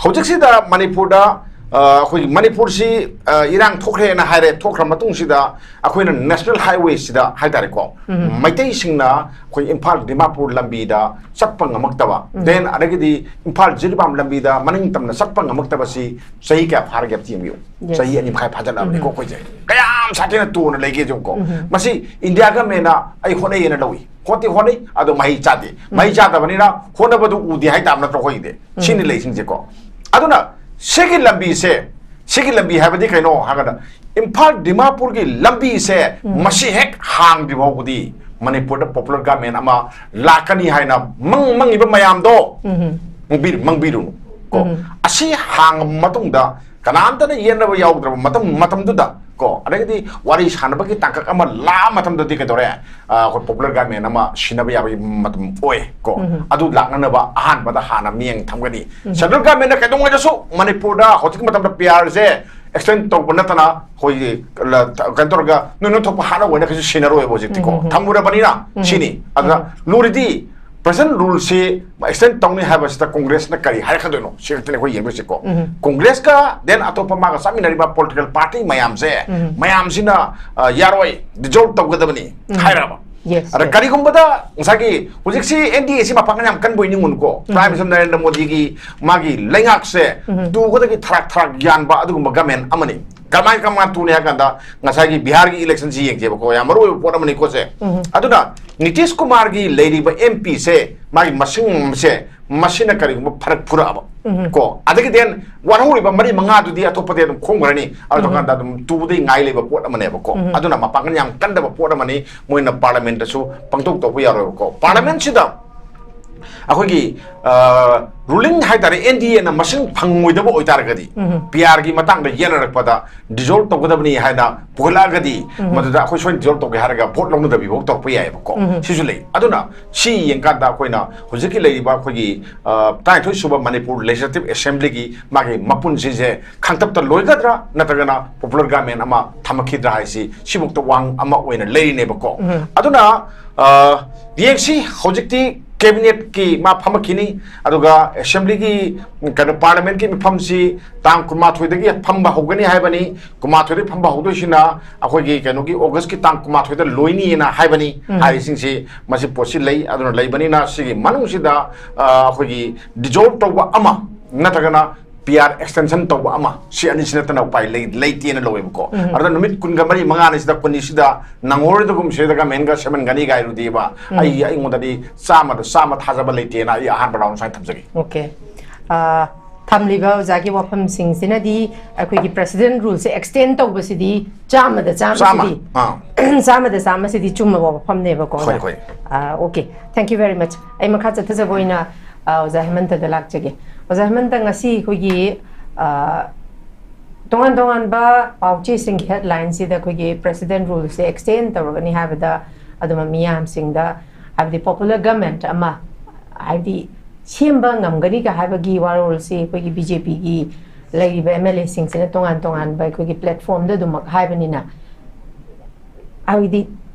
ꯍꯧꯖꯤꯛꯁꯤꯗ ꯃꯅꯤꯄꯨꯔꯗ ꯑ, ꯑꯩꯈꯣꯏꯒꯤ ꯃꯅꯤꯄꯨꯔꯁꯤ, ꯑ, ꯏꯔꯥꯡ ꯊꯣꯛꯈ꯭ꯔꯦꯅ ꯍꯥꯏꯔꯦ, ꯊꯣꯛꯈ꯭ꯔ ꯃꯇꯨꯡꯁꯤꯗ ꯑꯩꯈꯣꯏꯅ ꯅꯦꯁꯅꯦꯜ ꯍꯥꯏꯋꯦꯁꯤꯗ ꯍꯥꯏꯇꯥꯔꯦꯀꯣ, ꯎꯝ꯫ ꯃꯩꯇꯩꯁꯤꯡꯅ ꯑꯩꯈꯣꯏ ꯏꯝꯐꯥꯜ ꯗꯤꯃꯥꯄꯨꯔ ꯂꯝꯕꯤꯗ ꯆꯠꯄ ꯉꯝꯃꯛꯇꯕ, ꯎꯝ꯫ Then ꯑꯗꯒꯤꯗꯤ ꯏꯝꯐꯥꯜ ꯖꯤꯔꯤꯕꯥꯝ ꯂꯝꯕꯤꯗ ꯃꯅꯤꯡ ꯇꯝꯅ ꯆꯠꯄ ꯉꯝꯃꯛꯇꯕꯁꯤ ꯆꯍꯤ ꯀꯌꯥ ꯐꯥꯔꯒꯦ ꯑꯝꯇ ꯌꯦꯡꯕꯤꯌꯨ꯫ Yes. ꯆꯍꯤ ꯑꯅꯤ ꯃꯈꯥꯏ ꯐꯥꯖꯤꯜꯂꯛꯑꯕꯅꯤꯀꯣ ꯎꯝ꯫ ꯑꯩꯈꯣꯏꯁꯦ꯫ ꯀꯌꯥꯝ ꯁꯥꯊꯤꯅ ꯇꯨꯅ ꯂꯩꯒꯦ ꯌꯦꯡꯉꯨꯀꯣ꯫ ꯎꯝ꯫ ꯃꯁꯤ ꯏꯟꯗꯤꯌꯥ ꯒꯃꯦꯟꯅ "ꯑꯩ ꯍꯣꯠꯅꯩꯌꯦꯅ" ꯂꯧꯏ꯫ ꯍꯣꯠꯇꯤ ꯍꯣꯠꯅꯩ, ꯑꯗꯣ ꯃꯍꯩ ꯆꯥꯗꯦ꯫ ꯎꯝ꯫ ꯃꯍꯩ ꯆꯥꯗꯕꯅꯤꯅ ꯍꯣꯠꯅꯕꯗꯨ ꯎꯗꯦ ꯍꯥꯏꯇꯥꯕ ꯅꯠꯇ꯭ꯔꯣ ꯑꯩꯈꯣꯏꯒꯤꯗꯤ? ꯎꯝ꯫ ꯁꯤꯅꯤ ꯂꯩꯁꯤꯡꯁꯦꯀꯣ꯫ ꯑꯗꯨꯅ ꯁꯤꯒꯤ ꯂꯝꯕꯤꯁꯦ, ꯁꯤꯒꯤ ꯂꯝꯕꯤ ꯍꯥꯏꯕꯗꯤ ꯀꯩꯅꯣ ꯍꯥꯏꯔꯒꯅ, ꯏꯝꯐꯥꯜ ꯗꯤꯃꯥꯄꯨꯔꯒꯤ ꯂꯝꯕꯤꯁꯦ ꯎꯝ꯫ ꯃꯁꯤ ꯍꯦꯛ ꯍꯥꯡꯗ꯭ꯔꯤ ꯐꯥꯎꯕꯗꯤ ꯃꯅꯤꯄꯨꯔꯗ ꯄꯣꯄꯨꯂꯔ ꯒꯃꯦꯟ ꯑꯃ ꯂꯥꯛꯀꯅꯤ ꯍꯥꯏꯅ ꯃꯪ ꯃꯪꯉꯤꯕ ꯃꯌꯥꯝꯗꯣ ꯎꯝ꯫ ꯃꯪꯕꯤꯔꯨ-, ꯃꯪꯕꯤꯔꯨꯅꯨ ꯀꯣ꯫ ꯎꯝ꯫ ꯑꯁꯤ ꯍꯥꯡꯉꯕ ꯃꯇꯨꯡꯗ ꯀꯅꯥꯝꯇꯅ ꯌꯦꯠꯅꯕ ꯌꯥꯎꯗ꯭ꯔꯕ ꯃꯇꯝ, ꯃꯇꯝꯗꯨꯗ ꯀꯣ, ꯑꯗꯒꯤꯗꯤ ꯋꯥꯔꯤ ꯁꯥꯟꯅꯕꯒꯤ ꯇꯥꯡꯀꯛ ꯑꯃ ꯂꯥꯛꯑ ꯃꯇꯝꯗꯗꯤ ꯀꯩꯗꯧꯔꯦ? ꯑ, ꯑꯩꯈꯣꯏ ꯄꯣꯄꯨꯂꯔ ꯒꯃꯦꯟ ꯑꯃ ꯁꯤꯟꯅꯕ ꯌꯥꯕꯒꯤ ꯃꯇꯝ ꯑꯣꯏ ꯀꯣ꯫ ꯎꯝ꯫ ꯑꯗꯨ ꯂꯥꯛꯅꯅꯕ ꯑꯍꯥꯟꯕꯗ ꯍꯥꯟꯅ ꯃꯤꯠꯌꯦꯡ ꯊꯝꯒꯅꯤ꯫ ꯎꯝ꯫ ꯁꯦꯟꯇ꯭ꯔꯦꯜ ꯒꯃꯦꯟꯅ ꯀꯩꯗꯧꯉꯩꯗꯁꯨ ꯃꯅꯤꯄꯨꯔꯗ ꯍꯧꯖꯤꯛꯀꯤ ꯃꯇꯝꯗ ꯄꯤ ꯑꯥꯔꯁꯦ ꯑꯦꯛꯁꯇꯦꯟ ꯇꯧꯕ ꯅꯠꯇꯅ ꯑꯩꯈꯣꯏꯒꯤ ꯂ-, ꯀꯩꯅꯣ ꯇꯧꯔꯒ ꯅꯣꯏ ꯅꯣꯏ ꯊꯣꯛꯄ ꯍꯥꯠꯅꯕ ꯑꯣꯏꯅ ꯀꯩꯁꯨ ꯁꯤꯟꯅꯔꯣꯏꯕ ꯍꯧꯖꯤꯛꯇꯤꯀꯣ꯫ ꯎꯝ, ꯎꯝ, ꯎꯝ꯫ ꯊꯝꯃꯨꯔꯕꯅꯤꯅ ꯎꯝ꯫ ꯁꯤꯅꯤ꯫ ꯑꯗꯨꯅ ꯎꯝ꯫ ꯂꯨꯔꯤꯗꯤ ꯄ꯭ꯔꯦꯖꯦꯟ ꯔꯨꯜꯁꯤ ꯑꯦꯛꯁꯇꯦꯟ ꯇꯧꯅꯤ ꯍꯥꯏꯕꯁꯤꯗ ꯀꯣꯡꯒ꯭ꯔꯦꯁꯅ ꯀꯔꯤ ꯍꯥꯏꯔꯛꯀꯗꯣꯏꯅꯣ? ꯁꯤ ꯈꯛꯇꯅꯤ ꯑꯩꯈꯣꯏ ꯌꯦꯡꯗꯣꯏꯁꯤꯀꯣ꯫ ꯎꯝ꯫ ꯀꯣꯡꯒ꯭ꯔꯦꯁꯀ then ꯑꯇꯣꯞꯄ ꯃꯥꯒ ꯆꯠꯃꯤꯟꯅꯔꯤꯕ ꯄꯣꯂꯤꯇꯤꯀꯦꯜ ꯄꯥꯔꯇꯤ ꯃꯌꯥꯝꯁꯦ, ꯎꯝ꯫ ꯃꯌꯥꯝꯁꯤꯅ, ꯑ, ꯌꯥꯔꯣꯏ, ꯗꯤꯖꯣꯜꯕ ꯇꯧꯒꯗꯕꯅꯤ ꯎꯝ꯫ ꯍꯥꯏꯔꯕ꯫ Yes, ꯑꯗ yes. ꯀꯔꯤꯒꯨꯝꯕꯗ ꯉꯁꯥꯏꯒꯤ ꯍꯧꯖꯤꯛꯁꯤ ꯑꯦꯟ ꯗꯤ ꯑꯦꯁꯤ ꯃꯄꯥꯡꯒꯜ ꯌꯥꯝ ꯀꯟꯕꯣꯏ ꯅꯤꯡꯉꯨꯅꯨꯀꯣ꯫ ꯎꯝ꯫ ꯄ꯭ꯔꯥꯏꯝ ꯃꯤꯅꯤꯁꯇꯔ ꯅꯔꯦꯟꯗ꯭ꯔ ꯃꯣꯗꯤꯒꯤ ꯃꯥꯒꯤ ꯂꯩꯉꯥꯛꯁꯦ ꯎꯝ꯫ ꯇꯨꯒꯗꯒꯤ ꯊꯔꯥꯛ ꯊꯔꯥꯛ ꯌꯥꯟꯕ ꯑꯗꯨꯒꯨꯝꯕ ꯒꯃꯦꯟ ꯑꯃꯅꯤ꯫ ꯀꯃꯥꯏ, ꯀꯃꯥꯏꯅ ꯇꯨꯅꯤ ꯍꯥꯏ ꯀꯥꯟꯗ ꯉꯁꯥꯏꯒꯤ ꯕꯤꯍꯥꯔꯒꯤ ꯏꯂꯦꯛꯁꯟꯁꯤ ꯌꯦꯡꯁꯦꯕꯀꯣ, ꯌꯥꯝ ꯃꯔꯨ ꯑꯣꯏꯕ ꯄꯣꯠ ꯑꯃꯅꯤꯀꯣ ꯁꯦ꯫ ꯎꯝ꯫ ꯑꯗꯨꯅ ꯅꯤꯇꯤꯁ ꯀꯨꯃꯥꯔꯒꯤ ꯂꯩꯔꯤꯕ ꯑꯦꯝ ꯄꯤꯁꯦ, ꯃꯥꯒꯤ ꯃꯁꯤꯡꯁꯦ, ꯃꯁꯤꯅ ꯀꯔꯤꯒꯨꯝꯕ ꯐꯔꯛ ꯐꯨꯔꯛꯑꯕ ꯎꯝ꯫ ꯀꯣ, ꯑꯗꯒꯤ then ꯋꯥꯠꯍꯧꯔꯤꯕ ꯃꯔꯤ ꯃꯉꯥꯗꯨꯗꯤ ꯑꯇꯣꯞꯄꯗꯤ ꯑꯗꯨꯝ ꯈꯣꯝꯈ꯭ꯔꯅꯤ꯫ ꯑꯗꯨ ꯎꯝ꯫ ꯀꯥꯟꯗ ꯑꯗꯨꯝ ꯇꯨꯕꯗꯩ ꯉꯥꯏ ꯂꯩꯕ ꯄꯣꯠ ꯑꯃꯅꯦꯕꯀꯣ꯫ ꯎꯝ꯫ ꯑꯗꯨꯅ ꯃꯄꯥꯡꯒꯜ ꯌꯥꯝ ꯀꯟꯗꯕ ꯄꯣꯠ ꯑꯃꯅꯤ꯫ ꯃꯣꯏꯅ ꯄꯥꯔꯂꯤꯌꯥꯃꯦꯟꯠꯇꯁꯨ ꯄꯥꯡꯊꯣꯛ ꯇꯧꯕ ꯌꯥꯔꯣꯏꯕꯀꯣ꯫ ꯄꯥꯔꯂꯤꯌꯥꯃꯦꯟꯠꯁꯤꯗ ꯑꯩꯈꯣꯏꯒꯤ, ꯑ, ꯔꯨꯂꯤꯡ ꯍꯥꯏꯇꯥꯔꯦ, ꯑꯦꯟ ꯗꯤ ꯑꯦꯅ ꯃꯁꯤꯡ ꯐꯪꯉꯣꯏꯗꯕ ꯑꯣꯏꯇꯥꯔꯒꯗꯤ, ꯎꯝ꯫ ꯄꯤ ꯑꯥꯔꯒꯤ ꯃꯇꯥꯡꯗ ꯌꯦꯠꯅꯔꯛꯄꯗ ꯗꯤꯖꯣꯜꯕ ꯇꯧꯒꯗꯕꯅꯤ ꯍꯥꯏꯅ ꯄꯨꯈꯠꯂꯛꯑꯒꯗꯤ, ꯎꯝ꯫ ꯃꯗꯨꯗ ꯑꯩꯈꯣꯏ ꯁꯣꯏꯅ ꯗꯤꯖꯣꯜꯕ ꯇꯧꯒꯦ ꯍꯥꯏꯔꯒ ꯚꯣꯠ ꯂꯧꯅꯗꯕꯤ ꯐꯥꯎ ꯇꯧꯔꯛꯄ ꯌꯥꯏꯑꯕꯀꯣ꯫ ꯎꯝ꯫ ꯁꯤꯁꯨ ꯂꯩ꯫ ꯑꯗꯨꯅ ꯁꯤ ꯌꯦꯡꯀꯥꯟꯗ ꯑꯩꯈꯣꯏꯅ ꯍꯧꯖꯤꯛꯀꯤ ꯂꯩꯔꯤꯕ ꯑꯩꯈꯣꯏꯒꯤ, ꯑ, ꯇꯔꯥꯅꯤꯊꯣꯏ ꯁꯨꯕ ꯃꯅꯤꯄꯨꯔ ꯂꯦꯖꯤꯁꯂꯦꯇꯤꯚ ꯑꯦꯁꯦꯝꯕ꯭ꯂꯤꯒꯤ ꯃꯥꯒꯤ ꯃꯄꯨꯟꯁꯤꯁꯦ ꯈꯥꯡꯇꯞꯇ ꯂꯣꯏꯒꯗ꯭ꯔꯥ ꯅꯠꯇ꯭ꯔꯒꯅ ꯄꯣꯄꯨꯂꯔ ꯒꯚꯔꯟꯃꯦꯟꯠ ꯑꯃ ꯊꯝꯃꯛꯈꯤꯗ꯭ꯔꯥ ꯍꯥꯏꯁꯤ ꯁꯤꯐꯥꯎꯗ ꯋꯥꯍꯪ ꯑꯃ ꯑꯣꯏꯅ ꯂꯩꯔꯤꯅꯦꯕꯀꯣ꯫ ꯎꯝ꯫ ꯑꯗꯨꯅ, ꯑ, ꯌꯦꯡꯁꯤ, ꯍꯧꯖꯤꯛꯇꯤ ꯀꯦꯕꯤꯅꯦꯠꯀꯤ ꯃꯥ ꯐꯝꯃꯛꯈꯤꯅꯤ꯫ ꯑꯗꯨꯒ ꯑꯦꯁꯦꯝꯕ꯭ꯂꯤꯒꯤ, ꯀꯩꯅꯣ, ꯄꯥꯔꯂꯤꯌꯥꯃꯦꯟꯠꯀꯤ ꯃꯤꯐꯝꯁꯤ ꯇꯥꯡ ꯀꯨꯟꯃꯥꯊꯣꯏꯗꯒꯤ ꯐꯝꯕ ꯍꯧꯒꯅꯤ ꯍꯥꯏꯕꯅꯤ꯫ ꯀꯨꯟꯃꯥꯊꯣꯏꯗꯒꯤ ꯐꯝꯕ ꯍꯧꯗꯣꯏꯁꯤꯅ ꯑꯩꯈꯣꯏꯒꯤ ꯀꯩꯅꯣꯒꯤ ꯑꯣꯒꯁꯀꯤ ꯇꯥꯡ ꯀꯨꯟꯃꯥꯊꯣꯏꯗ ꯂꯣꯏꯅꯤꯅ ꯍꯥꯏꯕꯅꯤ꯫ ꯎꯝ꯫ ꯍꯥꯏꯔꯤꯁꯤꯡꯁꯤ, ꯃꯁꯤ ꯄꯣꯠꯁꯤ ꯂꯩ꯫ ꯑꯗꯨꯅ ꯂꯩꯕꯅꯤꯅ ꯁꯤꯒꯤ ꯃꯅꯨꯡꯁꯤꯗ, ꯑ, ꯑꯩꯈꯣꯏꯒꯤ ꯗꯤꯖꯣꯜꯕ ꯇꯧꯕ ꯑꯃ ꯅꯠꯇ꯭ꯔꯒꯅ ꯄꯤ ꯑꯥꯔ ꯑꯦꯛꯁꯇꯦꯟꯁꯟ ꯇꯧꯕ ꯑꯃ, ꯁꯤ ꯑꯅꯤꯁꯤ ꯅꯠꯇꯅ ꯎꯄꯥꯏ ꯂꯩ-, ꯂꯩꯇꯦꯅ ꯂꯧꯋꯦꯕꯀꯣ꯫ ꯎꯝ꯫ ꯑꯗꯨꯅ ꯅꯨꯃꯤꯠ ꯀꯨꯟꯒ ꯃꯔꯤ ꯃꯉꯥꯅꯤꯁꯤꯗ, ꯀꯨꯟꯅꯤꯁꯤꯗ ꯅꯪꯍꯧꯔꯣꯏꯗꯒꯨꯝ ꯁꯤꯗ ꯒꯃꯦꯟꯒ ꯁꯦꯝꯍꯟꯒꯅꯤ ꯀꯥꯏꯔꯨꯗꯤꯕ, ꯎꯝ꯫ ꯑꯩ, ꯑꯩꯉꯣꯟꯗꯗꯤ ꯆꯥꯝꯃꯗ ꯆꯥꯝꯃ ꯊꯥꯖꯕ ꯂꯩꯇꯦꯅ ꯑꯩ ꯑꯍꯥꯟꯕ ꯔꯥꯎꯟ ꯁꯨꯃꯥꯏꯅ ꯊꯝꯖꯒꯦ꯫ ꯑꯣꯀꯦ꯫ ꯑ, ꯊꯝꯂꯤꯕ ꯑꯣꯖꯥꯒꯤ ꯋꯥꯐꯝꯁꯤꯡꯁꯤꯅꯗꯤ ꯑꯩꯈꯣꯏꯒꯤ ꯄ꯭ꯔꯦꯁꯤꯗꯦꯟꯠ ꯔꯨꯜꯁꯦ ꯑꯦꯛꯁꯇꯦꯟ ꯇꯧꯕꯁꯤꯗꯤ ꯆꯥꯝꯃꯗ ꯆꯥꯝꯃ ꯆꯥꯝꯃꯁꯤꯗꯤ, ꯑꯥ꯫ ꯆꯥꯝꯃꯗ ꯆꯥꯝꯃꯁꯤꯗꯤ ꯆꯨꯝꯃꯕ ꯋꯥꯐꯝꯅꯦꯕꯀꯣ, ꯍꯣꯏ, ꯑꯣꯖꯥ? ꯍꯣꯏ꯫ ꯑ, okay. Thank you very much꯫ ꯑꯩ ꯃꯈꯥ ꯆꯠꯊꯖꯕ ꯑꯣꯏꯅ, ꯑ, ꯑꯣꯖꯥ ꯍꯦꯃꯟꯇꯗ ꯂꯥꯛꯆꯒꯦ꯫ ꯑꯣꯖꯥ ꯍꯦꯃꯟꯇ, ꯉꯁꯤ ꯑꯩꯈꯣꯏꯒꯤ, ꯑ, ꯇꯣꯉꯥꯟ ꯇꯣꯉꯥꯟꯕ ꯄꯥꯎ ꯆꯦꯁꯤꯡꯒꯤ ꯍꯦꯗꯂꯥꯏꯟꯁꯤꯗ ꯑꯩꯈꯣꯏꯒꯤ ꯄ꯭ꯔꯦꯁꯤꯗꯦꯟꯠ ꯔꯨꯜꯁꯦ ꯑꯦꯛꯁꯇꯦꯟ ꯇꯧꯔꯒꯅꯤ ꯍꯥꯏꯕꯗ ꯑꯗꯨꯝ ꯃꯤꯌꯥꯝꯁꯤꯡꯗ, ꯍꯥꯏꯕꯗꯤ ꯄꯣꯄꯨꯂꯔ ꯒꯃꯦꯟꯠ ꯑꯃ, ꯍꯥꯏꯕꯗꯤ ꯁꯦꯝꯕ ꯉꯝꯒꯅꯤꯒ ꯍꯥꯏꯕꯒꯤ ꯋꯥꯔꯣꯜꯁꯤ ꯑꯩꯈꯣꯏꯒꯤ ꯕꯤ ꯖꯦ ꯄꯤꯒꯤ ꯂꯩꯔꯤꯕ ꯑꯦꯝ ꯑꯦꯜ ꯑꯦꯁꯤꯡꯁꯤꯅ ꯇꯣꯉꯥꯟ ꯇꯣꯉꯥꯟꯕ ꯑꯩꯈꯣꯏꯒꯤ ꯄ꯭ꯂꯦꯠꯐꯣꯝꯗ ꯑꯗꯨꯃꯛ ꯍꯥꯏꯕꯅꯤꯅ, ꯍꯥꯏꯕꯗꯤ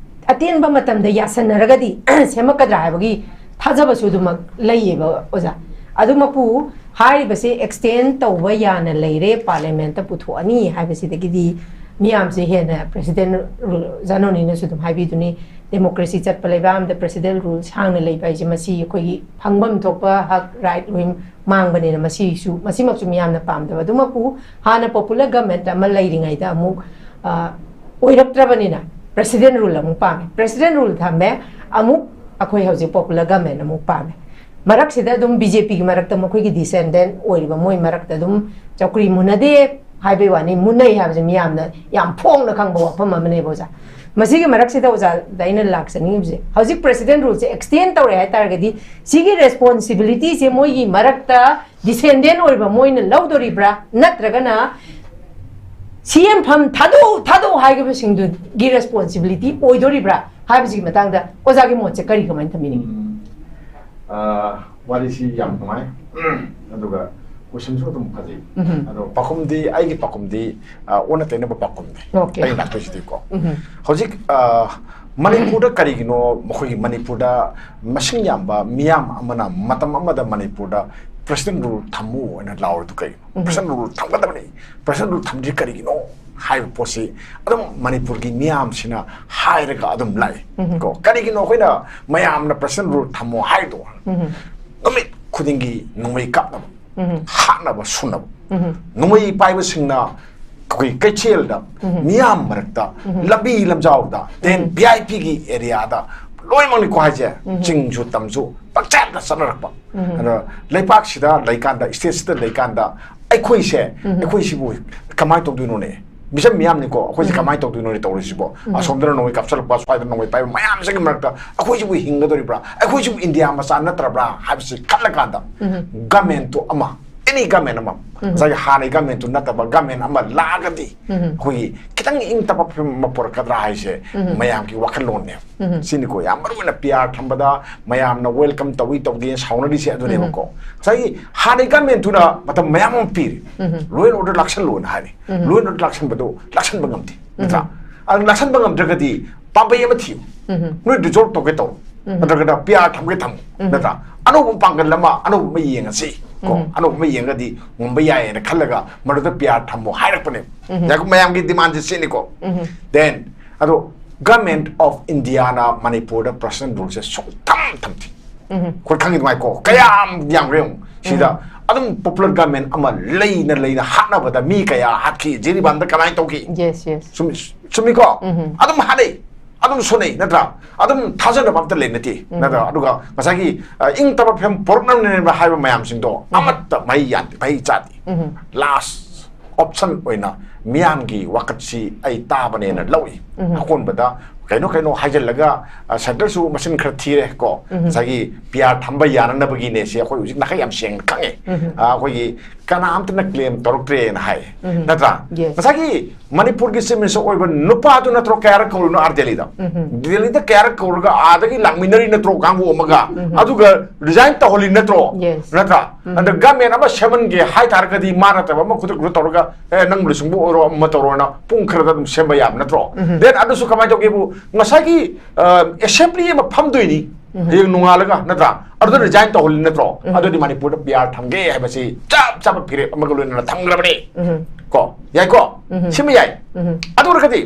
ꯑꯇꯦꯟꯕ ꯃꯇꯝꯗ ꯌꯥꯁꯟꯅꯔꯒꯗꯤ ꯁꯦꯝꯃꯛꯀꯗ꯭ꯔꯥ ꯍꯥꯏꯕꯒꯤ ꯊꯥꯖꯕꯁꯨ ꯑꯗꯨꯃꯛ ꯂꯩꯌꯦꯕ, ꯑꯣꯖꯥ꯫ ꯑꯗꯨꯃꯛꯄꯨ ꯍꯥꯏꯔꯤꯕꯁꯦ ꯑꯦꯛꯁꯇꯦꯟ ꯇꯧꯕ ꯌꯥꯅ ꯂꯩꯔꯦ, ꯄꯥꯔꯂꯤꯌꯥꯃꯦꯟꯠꯇ ꯄꯨꯊꯣꯛꯑꯅꯤ ꯍꯥꯏꯕꯁꯤꯗꯒꯤꯗꯤ ꯃꯤꯌꯥꯝꯁꯦ ꯍꯦꯟꯅ ꯄ꯭ꯔꯦꯁꯤꯗꯦꯟꯠ ꯔꯨꯜ, ꯖꯥꯅꯣꯅꯤꯅꯁꯨ ꯑꯗꯨꯝ ꯍꯥꯏꯕꯤꯗꯨꯅꯤ, ꯗꯦꯃꯣꯀ꯭ꯔꯦꯁꯤ ꯆꯠꯄ ꯂꯩꯕꯥꯛ ꯑꯃꯗ ꯄ꯭ꯔꯦꯁꯤꯗꯦꯟꯠ ꯔꯨꯜ ꯁꯥꯡꯅ ꯂꯩꯕ ꯍꯥꯏꯁꯦ ꯃꯁꯤ ꯑꯩꯈꯣꯏꯒꯤ ꯐꯪꯐꯝ ꯊꯣꯛꯄ ꯍꯛ, ꯔꯥꯏꯠ ꯂꯣꯏ ꯃꯥꯡꯕꯅꯤꯅ ꯃꯁꯤꯁꯨ, ꯃꯁꯤꯃꯛꯁꯨ ꯃꯤꯌꯥꯝꯅ ꯄꯥꯝꯗꯕ꯫ ꯑꯗꯨꯃꯛꯄꯨ ꯍꯥꯟꯅ ꯄꯣꯄꯨꯂꯔ ꯒꯃꯦꯟꯠ ꯑꯃ ꯂꯩꯔꯤꯉꯩꯗ ꯑꯃꯨꯛ, ꯑ, ꯑꯣꯏꯔꯛꯇ꯭ꯔꯕꯅꯤꯅ ꯄ꯭ꯔꯦꯁꯤꯗꯦꯟꯠ ꯔꯨꯜ ꯑꯃꯨꯛ ꯄꯥꯝꯃꯦ, ꯄ꯭ꯔꯦꯁꯤꯗꯦꯟꯠ ꯔꯨꯜ ꯊꯝꯃꯦ, ꯑꯃꯨꯛ ꯑꯩꯈꯣꯏ ꯍꯧꯖꯤꯛ ꯄꯣꯄꯨꯂꯔ ꯒꯃꯦꯟꯠ ꯑꯃꯨꯛ ꯄꯥꯝꯃꯦ꯫ ꯃꯔꯛꯁꯤꯗ ꯑꯗꯨꯝ ꯕꯤ ꯖꯦ ꯄꯤꯒꯤ ꯃꯔꯛꯇ ꯃꯈꯣꯏꯒꯤ ꯗꯤꯁꯦꯟꯗꯦꯟꯠ ꯑꯣꯏꯔꯤꯕ ꯃꯣꯏ ꯃꯔꯛꯇ ꯑꯗꯨꯝ ꯆꯧꯀ꯭ꯔꯤ ꯃꯨꯟꯅꯗꯦ ꯍꯥꯏꯕꯩ ꯋꯥꯅꯤ, ꯃꯨꯟꯅꯩ ꯍꯥꯏꯕꯁꯦ ꯃꯤꯌꯥꯝꯅ ꯌꯥꯝ ꯐꯣꯡꯅ ꯈꯪꯕ ꯋꯥꯐꯝ ꯑꯃꯅꯦꯕ, ꯑꯣꯖꯥ꯫ ꯃꯁꯤꯒꯤ ꯃꯔꯛꯁꯤꯗ ꯑꯣꯖꯥꯗ ꯑꯩꯅ ꯂꯥꯛꯆꯅꯤꯡꯉꯤꯕꯁꯦ, ꯍꯧꯖꯤꯛ ꯄ꯭ꯔꯦꯁꯤꯗꯦꯟꯠ ꯔꯨꯜꯁꯦ ꯑꯦꯛꯁꯇꯦꯟ ꯇꯧꯔꯦ ꯍꯥꯏ ꯇꯥꯔꯒꯗꯤ ꯁꯤꯒꯤ ꯔꯦꯁꯄꯣꯟꯁꯤꯕꯤꯂꯤꯇꯤꯁꯦ ꯃꯣꯏꯒꯤ ꯃꯔꯛꯇ ꯗꯤꯁꯦꯟꯗꯦꯟꯠ ꯑꯣꯏꯕ ꯃꯣꯏꯅ ꯂꯧꯗꯣꯔꯤꯕ꯭ꯔꯥ, ꯅꯠꯇ꯭ꯔꯒꯅ ꯁꯤ ꯑꯦꯝ ꯐꯝ ꯊꯥꯗꯣꯛꯎ, ꯊꯥꯗꯣꯛꯎ ꯍꯥꯏꯈꯤꯕꯁꯤꯡꯗꯨꯒꯤ ꯔꯦꯁꯄꯣꯟꯁꯤꯕꯤꯂꯤꯇꯤ ꯑꯣꯏꯗꯣꯔꯤꯕ꯭ꯔꯥ ꯍꯥꯏꯕꯁꯤꯒꯤ ꯃꯇꯥꯡꯗ ꯑꯣꯖꯥꯒꯤ ꯃꯣꯠꯁꯦ ꯀꯔꯤ, ꯀꯃꯥꯏꯅ ꯊꯝꯕꯤꯅꯤꯡꯉꯤ? ꯎꯝ, ꯑ, ꯋꯥꯔꯤꯁꯤ ꯌꯥꯝ ꯅꯨꯡꯉꯥꯏ꯫ ꯑꯗꯨꯒ ꯀꯣꯏꯁꯟꯁꯨ ꯑꯗꯨꯝ ꯐꯖꯩ꯫ ꯎꯝ꯫ ꯑꯗꯣ ꯄꯥꯎꯈꯨꯝꯗꯤ, ꯑꯩꯒꯤ ꯄꯥꯎꯈꯨꯝꯗꯤ, ꯑ, ꯑꯣꯟꯅ ꯇꯩꯅꯕ ꯄꯥꯎꯈꯨꯝꯅꯤ꯫ ꯑꯣꯀꯦ꯫ ꯑꯩꯅ ꯂꯥꯛꯇꯣꯏꯁꯤꯗꯤꯀꯣ꯫ ꯎꯝ꯫ ꯍꯧꯖꯤꯛ, ꯑ, ꯃꯅꯤꯄꯨꯔꯗ ꯀꯔꯤꯒꯤꯅꯣ ꯃꯈꯣꯏꯒꯤ ꯃꯅꯤꯄꯨꯔꯗ ꯃꯁꯤꯡ ꯌꯥꯝꯕ ꯃꯤꯌꯥꯝ ꯑꯃꯅ ꯃꯇꯝ ꯑꯃꯗ ꯃꯅꯤꯄꯨꯔꯗ president rule ꯊꯝꯃꯨ ꯍꯥꯏꯅ ꯂꯥꯎꯔꯤꯗꯨ ꯀꯩꯒꯤꯅꯣ? President rule ꯊꯝꯒꯗꯕꯅꯤ, president rule ꯊꯝꯗ꯭ꯔꯤ ꯀꯔꯤꯒꯤꯅꯣ ꯍꯥꯏꯕ ꯄꯣꯠꯁꯤ ꯑꯗꯨꯝ ꯃꯅꯤꯄꯨꯔꯒꯤ ꯃꯤꯌꯥꯝꯁꯤꯅ ꯍꯥꯏꯔꯒ ꯑꯗꯨꯝ ꯂꯥꯛꯏ꯫ ꯀꯣ, ꯀꯔꯤꯒꯤꯅꯣ ꯑꯩꯈꯣꯏꯅ ꯃꯌꯥꯝꯅ president rule ꯊꯝꯃꯣ ꯍꯥꯏꯗꯣ? ꯅꯨꯃꯤꯠ ꯈꯨꯗꯤꯡꯒꯤ ꯅꯣꯡꯃꯩ ꯀꯥꯞꯅꯕ, ꯍꯥꯠꯅꯕ, ꯁꯨꯅꯕ, ꯅꯣꯡꯃꯩ ꯄꯥꯏꯕꯁꯤꯡꯅ ꯑꯩꯈꯣꯏ ꯀꯩꯊꯦꯜꯗ, ꯃꯤꯌꯥꯝ ꯃꯔꯛꯇ, ꯂꯝꯕꯤ ꯂꯝꯖꯥꯎꯗ, then V I P ꯒꯤ area ꯗ ꯂꯣꯏꯅꯃꯛꯅꯤꯀꯣ ꯍꯥꯏꯁꯦ꯫ ꯆꯤꯡꯁꯨ ꯇꯝꯁꯨ ꯄꯪꯆꯠꯇ ꯆꯠꯅꯔꯛꯄ꯫ ꯑꯗꯣ ꯂꯩꯄꯥꯛꯁꯤꯗ ꯂꯩꯀꯥꯟꯗ, state ꯁꯤꯗ ꯂꯩꯀꯥꯟꯗ ꯑꯩꯈꯣꯏꯁꯦ, ꯑꯩꯈꯣꯏꯁꯤꯕꯨ ꯀꯃꯥꯏꯅ ꯇꯧꯗꯣꯏꯅꯣꯅꯦ? ꯃꯤꯆꯝ ꯃꯤꯌꯥꯝꯅꯤꯀꯣ, ꯑꯩꯈꯣꯏꯁꯦ ꯀꯃꯥꯏꯅ ꯇꯧꯗꯣꯏꯅꯣꯅꯦ ꯇꯧꯔꯤꯁꯤꯕꯣ? ꯑꯁꯣꯝꯗꯅ ꯅꯣꯡꯃꯩ ꯀꯥꯞꯁꯤꯜꯂꯛꯄ, ꯁ꯭ꯋꯥꯏꯗ ꯅꯣꯡꯃꯩ ꯄꯥꯏꯕ ꯃꯌꯥꯝꯁꯤꯒꯤ ꯃꯔꯛꯇ ꯑꯩꯈꯣꯏꯁꯤꯕꯨ ꯍꯤꯡꯒꯗꯧꯔꯤꯕ꯭ꯔꯥ? ꯑꯩꯈꯣꯏꯁꯤꯕꯨ ꯏꯟꯗꯤꯌꯥ ꯃꯆꯥ ꯅꯠꯇ꯭ꯔꯕ꯭ꯔꯥ ꯍꯥꯏꯕꯁꯤ ꯈꯜꯂꯀꯥꯟꯗ, government ꯇꯨ ꯑꯃ, any government ꯑꯃ, ꯉꯁꯥꯏꯒꯤ ꯍꯥꯟꯅꯒꯤ government ꯇꯨ ꯅꯠꯇꯕ government ꯑꯃ ꯂꯥꯛꯑꯒꯗꯤ ꯑꯩꯈꯣꯏꯒꯤ ꯈꯤꯇꯪ ꯏꯪ ꯇꯞꯄ ꯐꯤꯕꯝ ꯑꯃ ꯄꯨꯔꯛꯀꯗ꯭ꯔꯥ ꯍꯥꯏꯁꯦ ꯃꯌꯥꯝꯒꯤ ꯋꯥꯈꯜꯂꯣꯟꯅꯦꯕ꯫ ꯁꯤꯅꯤꯀꯣ ꯌꯥꯝ ꯃꯔꯨ ꯑꯣꯏꯅ P R ꯊꯝꯕꯗ ꯃꯌꯥꯝꯅ welcome ꯇꯧꯏ ꯇꯧꯗꯦ ꯁꯥꯎꯅꯔꯤꯁꯦ ꯑꯗꯨꯅꯦꯕꯀꯣ꯫ ꯉꯁꯥꯏꯒꯤ ꯍꯥꯟꯅꯒꯤ government ꯇꯨꯅ ꯃꯇꯝ ꯃꯌꯥꯝ ꯑꯃ ꯄꯤꯔꯤ, law and order ꯂꯥꯛꯁꯜꯂꯣꯅ ꯍꯥꯏꯔꯤ꯫ Law and order ꯂꯥꯛꯁꯟꯕꯗꯣ ꯂꯥꯛꯁꯟꯕ ꯉꯝꯗꯦ, ꯅꯠꯇ꯭ꯔꯥ? ꯑꯗꯨ ꯂꯥꯛꯁꯟꯕ ꯉꯝꯗ꯭ꯔꯒꯗꯤ ꯄꯥꯝꯕꯩ ꯑꯃ ꯊꯤꯌꯨ꯫ ꯅꯣꯏ dissolve ꯇꯧꯒꯦ ꯇꯧꯔꯣ, ꯅꯠꯇ꯭ꯔꯒꯅ P R ꯊꯝꯒꯦ ꯊꯝꯃꯨ, ꯅꯠꯇ꯭ꯔꯥ? ꯑꯅꯧꯕ ꯄꯥꯡꯒꯜ ꯑꯃ, ꯑꯅꯧꯕ ꯑꯃ ꯌꯦꯡꯉꯁꯤ ꯀꯣ꯫ ꯑꯅꯧꯕ ꯑꯃ ꯌꯦꯡꯉꯒꯗꯤ ꯉꯝꯕ ꯌꯥꯏꯌꯦꯅ ꯈꯜꯂꯒ ꯃꯗꯨꯗ P R ꯊꯝꯃꯣ ꯍꯥꯏꯔꯛꯄꯅꯦ꯫ ꯌꯥꯏꯀꯣ, ꯃꯌꯥꯝꯒꯤ demand ꯁꯦ ꯁꯤꯅꯤꯀꯣ꯫ Then ꯑꯗꯣ government of India ꯅ ꯃꯅꯤꯄꯨꯔꯗ president rule ꯁꯦ ꯁꯨꯡꯊꯝ ꯊꯝꯗꯦ꯫ ꯑꯩꯈꯣꯏ ꯈꯪꯉꯤ ꯑꯗꯨꯃꯥꯏꯀꯣ, ꯀꯌꯥꯝ ꯌꯥꯝꯈ꯭ꯔꯦ ꯌꯦꯡꯉꯨ꯫ ꯁꯤꯗ ꯑꯗꯨꯝ popular government ꯑꯃ ꯂꯩꯅ ꯂꯩꯅ ꯍꯥꯠꯅꯕꯗ ꯃꯤ ꯀꯌꯥ ꯍꯥꯠꯈꯤ, ꯖꯤꯔꯤꯕꯥꯝꯗ ꯀꯃꯥꯏꯅ ꯇꯧꯈꯤ? Yes, yes. ꯆꯨꯝꯃꯤ, ꯆꯨꯝꯃꯤꯀꯣ? ꯑꯗꯨꯝ ꯍꯥꯠꯅꯩ, ꯑꯗꯨꯝ ꯁꯨꯅꯩ, ꯅꯠꯇ꯭ꯔꯥ? ꯑꯗꯨꯝ ꯊꯥꯖꯅꯕ ꯑꯝꯇ ꯂꯩꯅꯗꯦ, ꯅꯠꯇ꯭ꯔꯥ? ꯑꯗꯨꯒ ꯉꯁꯥꯏꯒꯤ, ꯑ, ꯏꯪ ꯇꯞꯄ ꯐꯤꯕꯝ ꯄꯨꯔꯛꯅꯕꯅꯦꯕ ꯍꯥꯏꯕ ꯃꯌꯥꯝꯁꯤꯡꯗꯣ ꯑꯃꯠꯇ ꯃꯍꯩ ꯌꯥꯟꯗꯦ, ꯃꯍꯩ ꯆꯥꯗꯦ꯫ Last option ꯑꯣꯏꯅ ꯃꯤꯌꯥꯝꯒꯤ ꯋꯥꯀꯠꯁꯤ ꯑꯩ ꯇꯥꯕꯅꯦꯅ ꯂꯧꯏ꯫ ꯑꯀꯣꯟꯕꯗ ꯀꯩꯅꯣ ꯀꯩꯅꯣ ꯍꯥꯏꯖꯤꯜꯂꯒ, ꯑ, centre ꯁꯨ ꯃꯁꯤꯡ ꯈꯔ ꯊꯤꯔꯦ ꯀꯣ, ꯉꯁꯥꯏꯒꯤ P R ꯊꯝꯕ ꯌꯥꯅꯅꯕꯒꯤꯅꯦ ꯁꯤ ꯑꯩꯈꯣꯏ ꯍꯧꯖꯤꯛ ꯅꯥꯈꯩ ꯌꯥꯝ ꯁꯦꯡꯅ ꯈꯪꯉꯦ꯫ ꯑ, ꯑꯩꯈꯣꯏꯒꯤ ꯀꯅꯥꯝꯇꯅ claim ꯇꯧꯔꯛꯇ꯭ꯔꯦꯅ ꯍꯥꯏ, ꯅꯠꯇ꯭ꯔꯥ? Yes. ꯉꯁꯥꯏꯒꯤ ꯃꯅꯤꯄꯨꯔꯒꯤ Chief Minister ꯑꯣꯏꯕ ꯅꯨꯄꯥꯗꯨ ꯅꯠꯇ꯭ꯔꯣ ꯀꯌꯥꯔꯛ ꯀꯧꯔꯤꯅꯣ ꯑꯥ ꯗꯦꯜꯂꯤꯗ? ꯗꯦꯜꯂꯤꯗ ꯀꯌꯥꯔꯛ ꯀꯧꯔꯒ ꯑꯥꯗꯒꯤ ꯂꯥꯛꯃꯤꯟꯅꯔꯤ ꯅꯠꯇ꯭ꯔꯣ ꯀꯥꯡꯕꯨ ꯑꯃꯒ? ꯑꯗꯨꯒ resign ꯇꯧꯍꯜꯂꯤ ꯅꯠꯇ꯭ꯔꯣ? Yes. ꯅꯠꯇ꯭ꯔꯥ? ꯑꯗ government ꯑꯃ ꯁꯦꯝꯍꯟꯒꯦ ꯍꯥꯏ ꯇꯥꯔꯒꯗꯤ ꯃꯥ ꯅꯠꯇꯕ ꯑꯃ ꯈꯨꯗꯛ ꯈꯨꯗꯛ ꯇꯧꯔꯒ, "ꯑꯦ, ꯅꯪ ꯂꯨꯆꯤꯡꯕ ꯑꯣꯏꯔꯣ, ꯑꯃ ꯇꯧꯔꯣꯅ" ꯄꯨꯡ ꯈꯔꯗ ꯑꯗꯨꯝ ꯁꯦꯝꯕ ꯌꯥꯕ ꯅꯠꯇ꯭ꯔꯣ? Then ꯑꯗꯨꯁꯨ ꯀꯃꯥꯏꯅ ꯇꯧꯒꯦꯕꯨ, ꯉꯁꯥꯏꯒꯤ ꯑꯦꯁꯦꯝꯕ꯭ꯂꯤ ꯑꯃ ꯐꯝꯗꯣꯏꯅꯤ ꯍꯌꯦꯡ ꯅꯣꯡꯉꯥꯜꯂꯒ, ꯅꯠꯇ꯭ꯔꯥ? ꯑꯗꯨꯗ ꯔꯤꯖꯥꯏꯟ ꯇꯧꯍꯜꯂꯤ ꯅꯠꯇ꯭ꯔꯣ? ꯑꯗꯨꯗꯤ ꯃꯅꯤꯄꯨꯔꯗ ꯄꯤ ꯑꯥꯔ ꯊꯝꯒꯦ ꯍꯥꯏꯕꯁꯤ ꯆꯞ ꯆꯥꯕ ꯐꯤꯔꯦꯞ ꯑꯃꯒ ꯂꯣꯏꯅꯅ ꯊꯝꯈ꯭ꯔꯕꯅꯤ꯫ ꯀꯣ, ꯌꯥꯏꯀꯣ? ꯁꯤꯃ ꯌꯥꯏ꯫ ꯑꯗꯨ ꯑꯣꯏꯔꯒꯗꯤ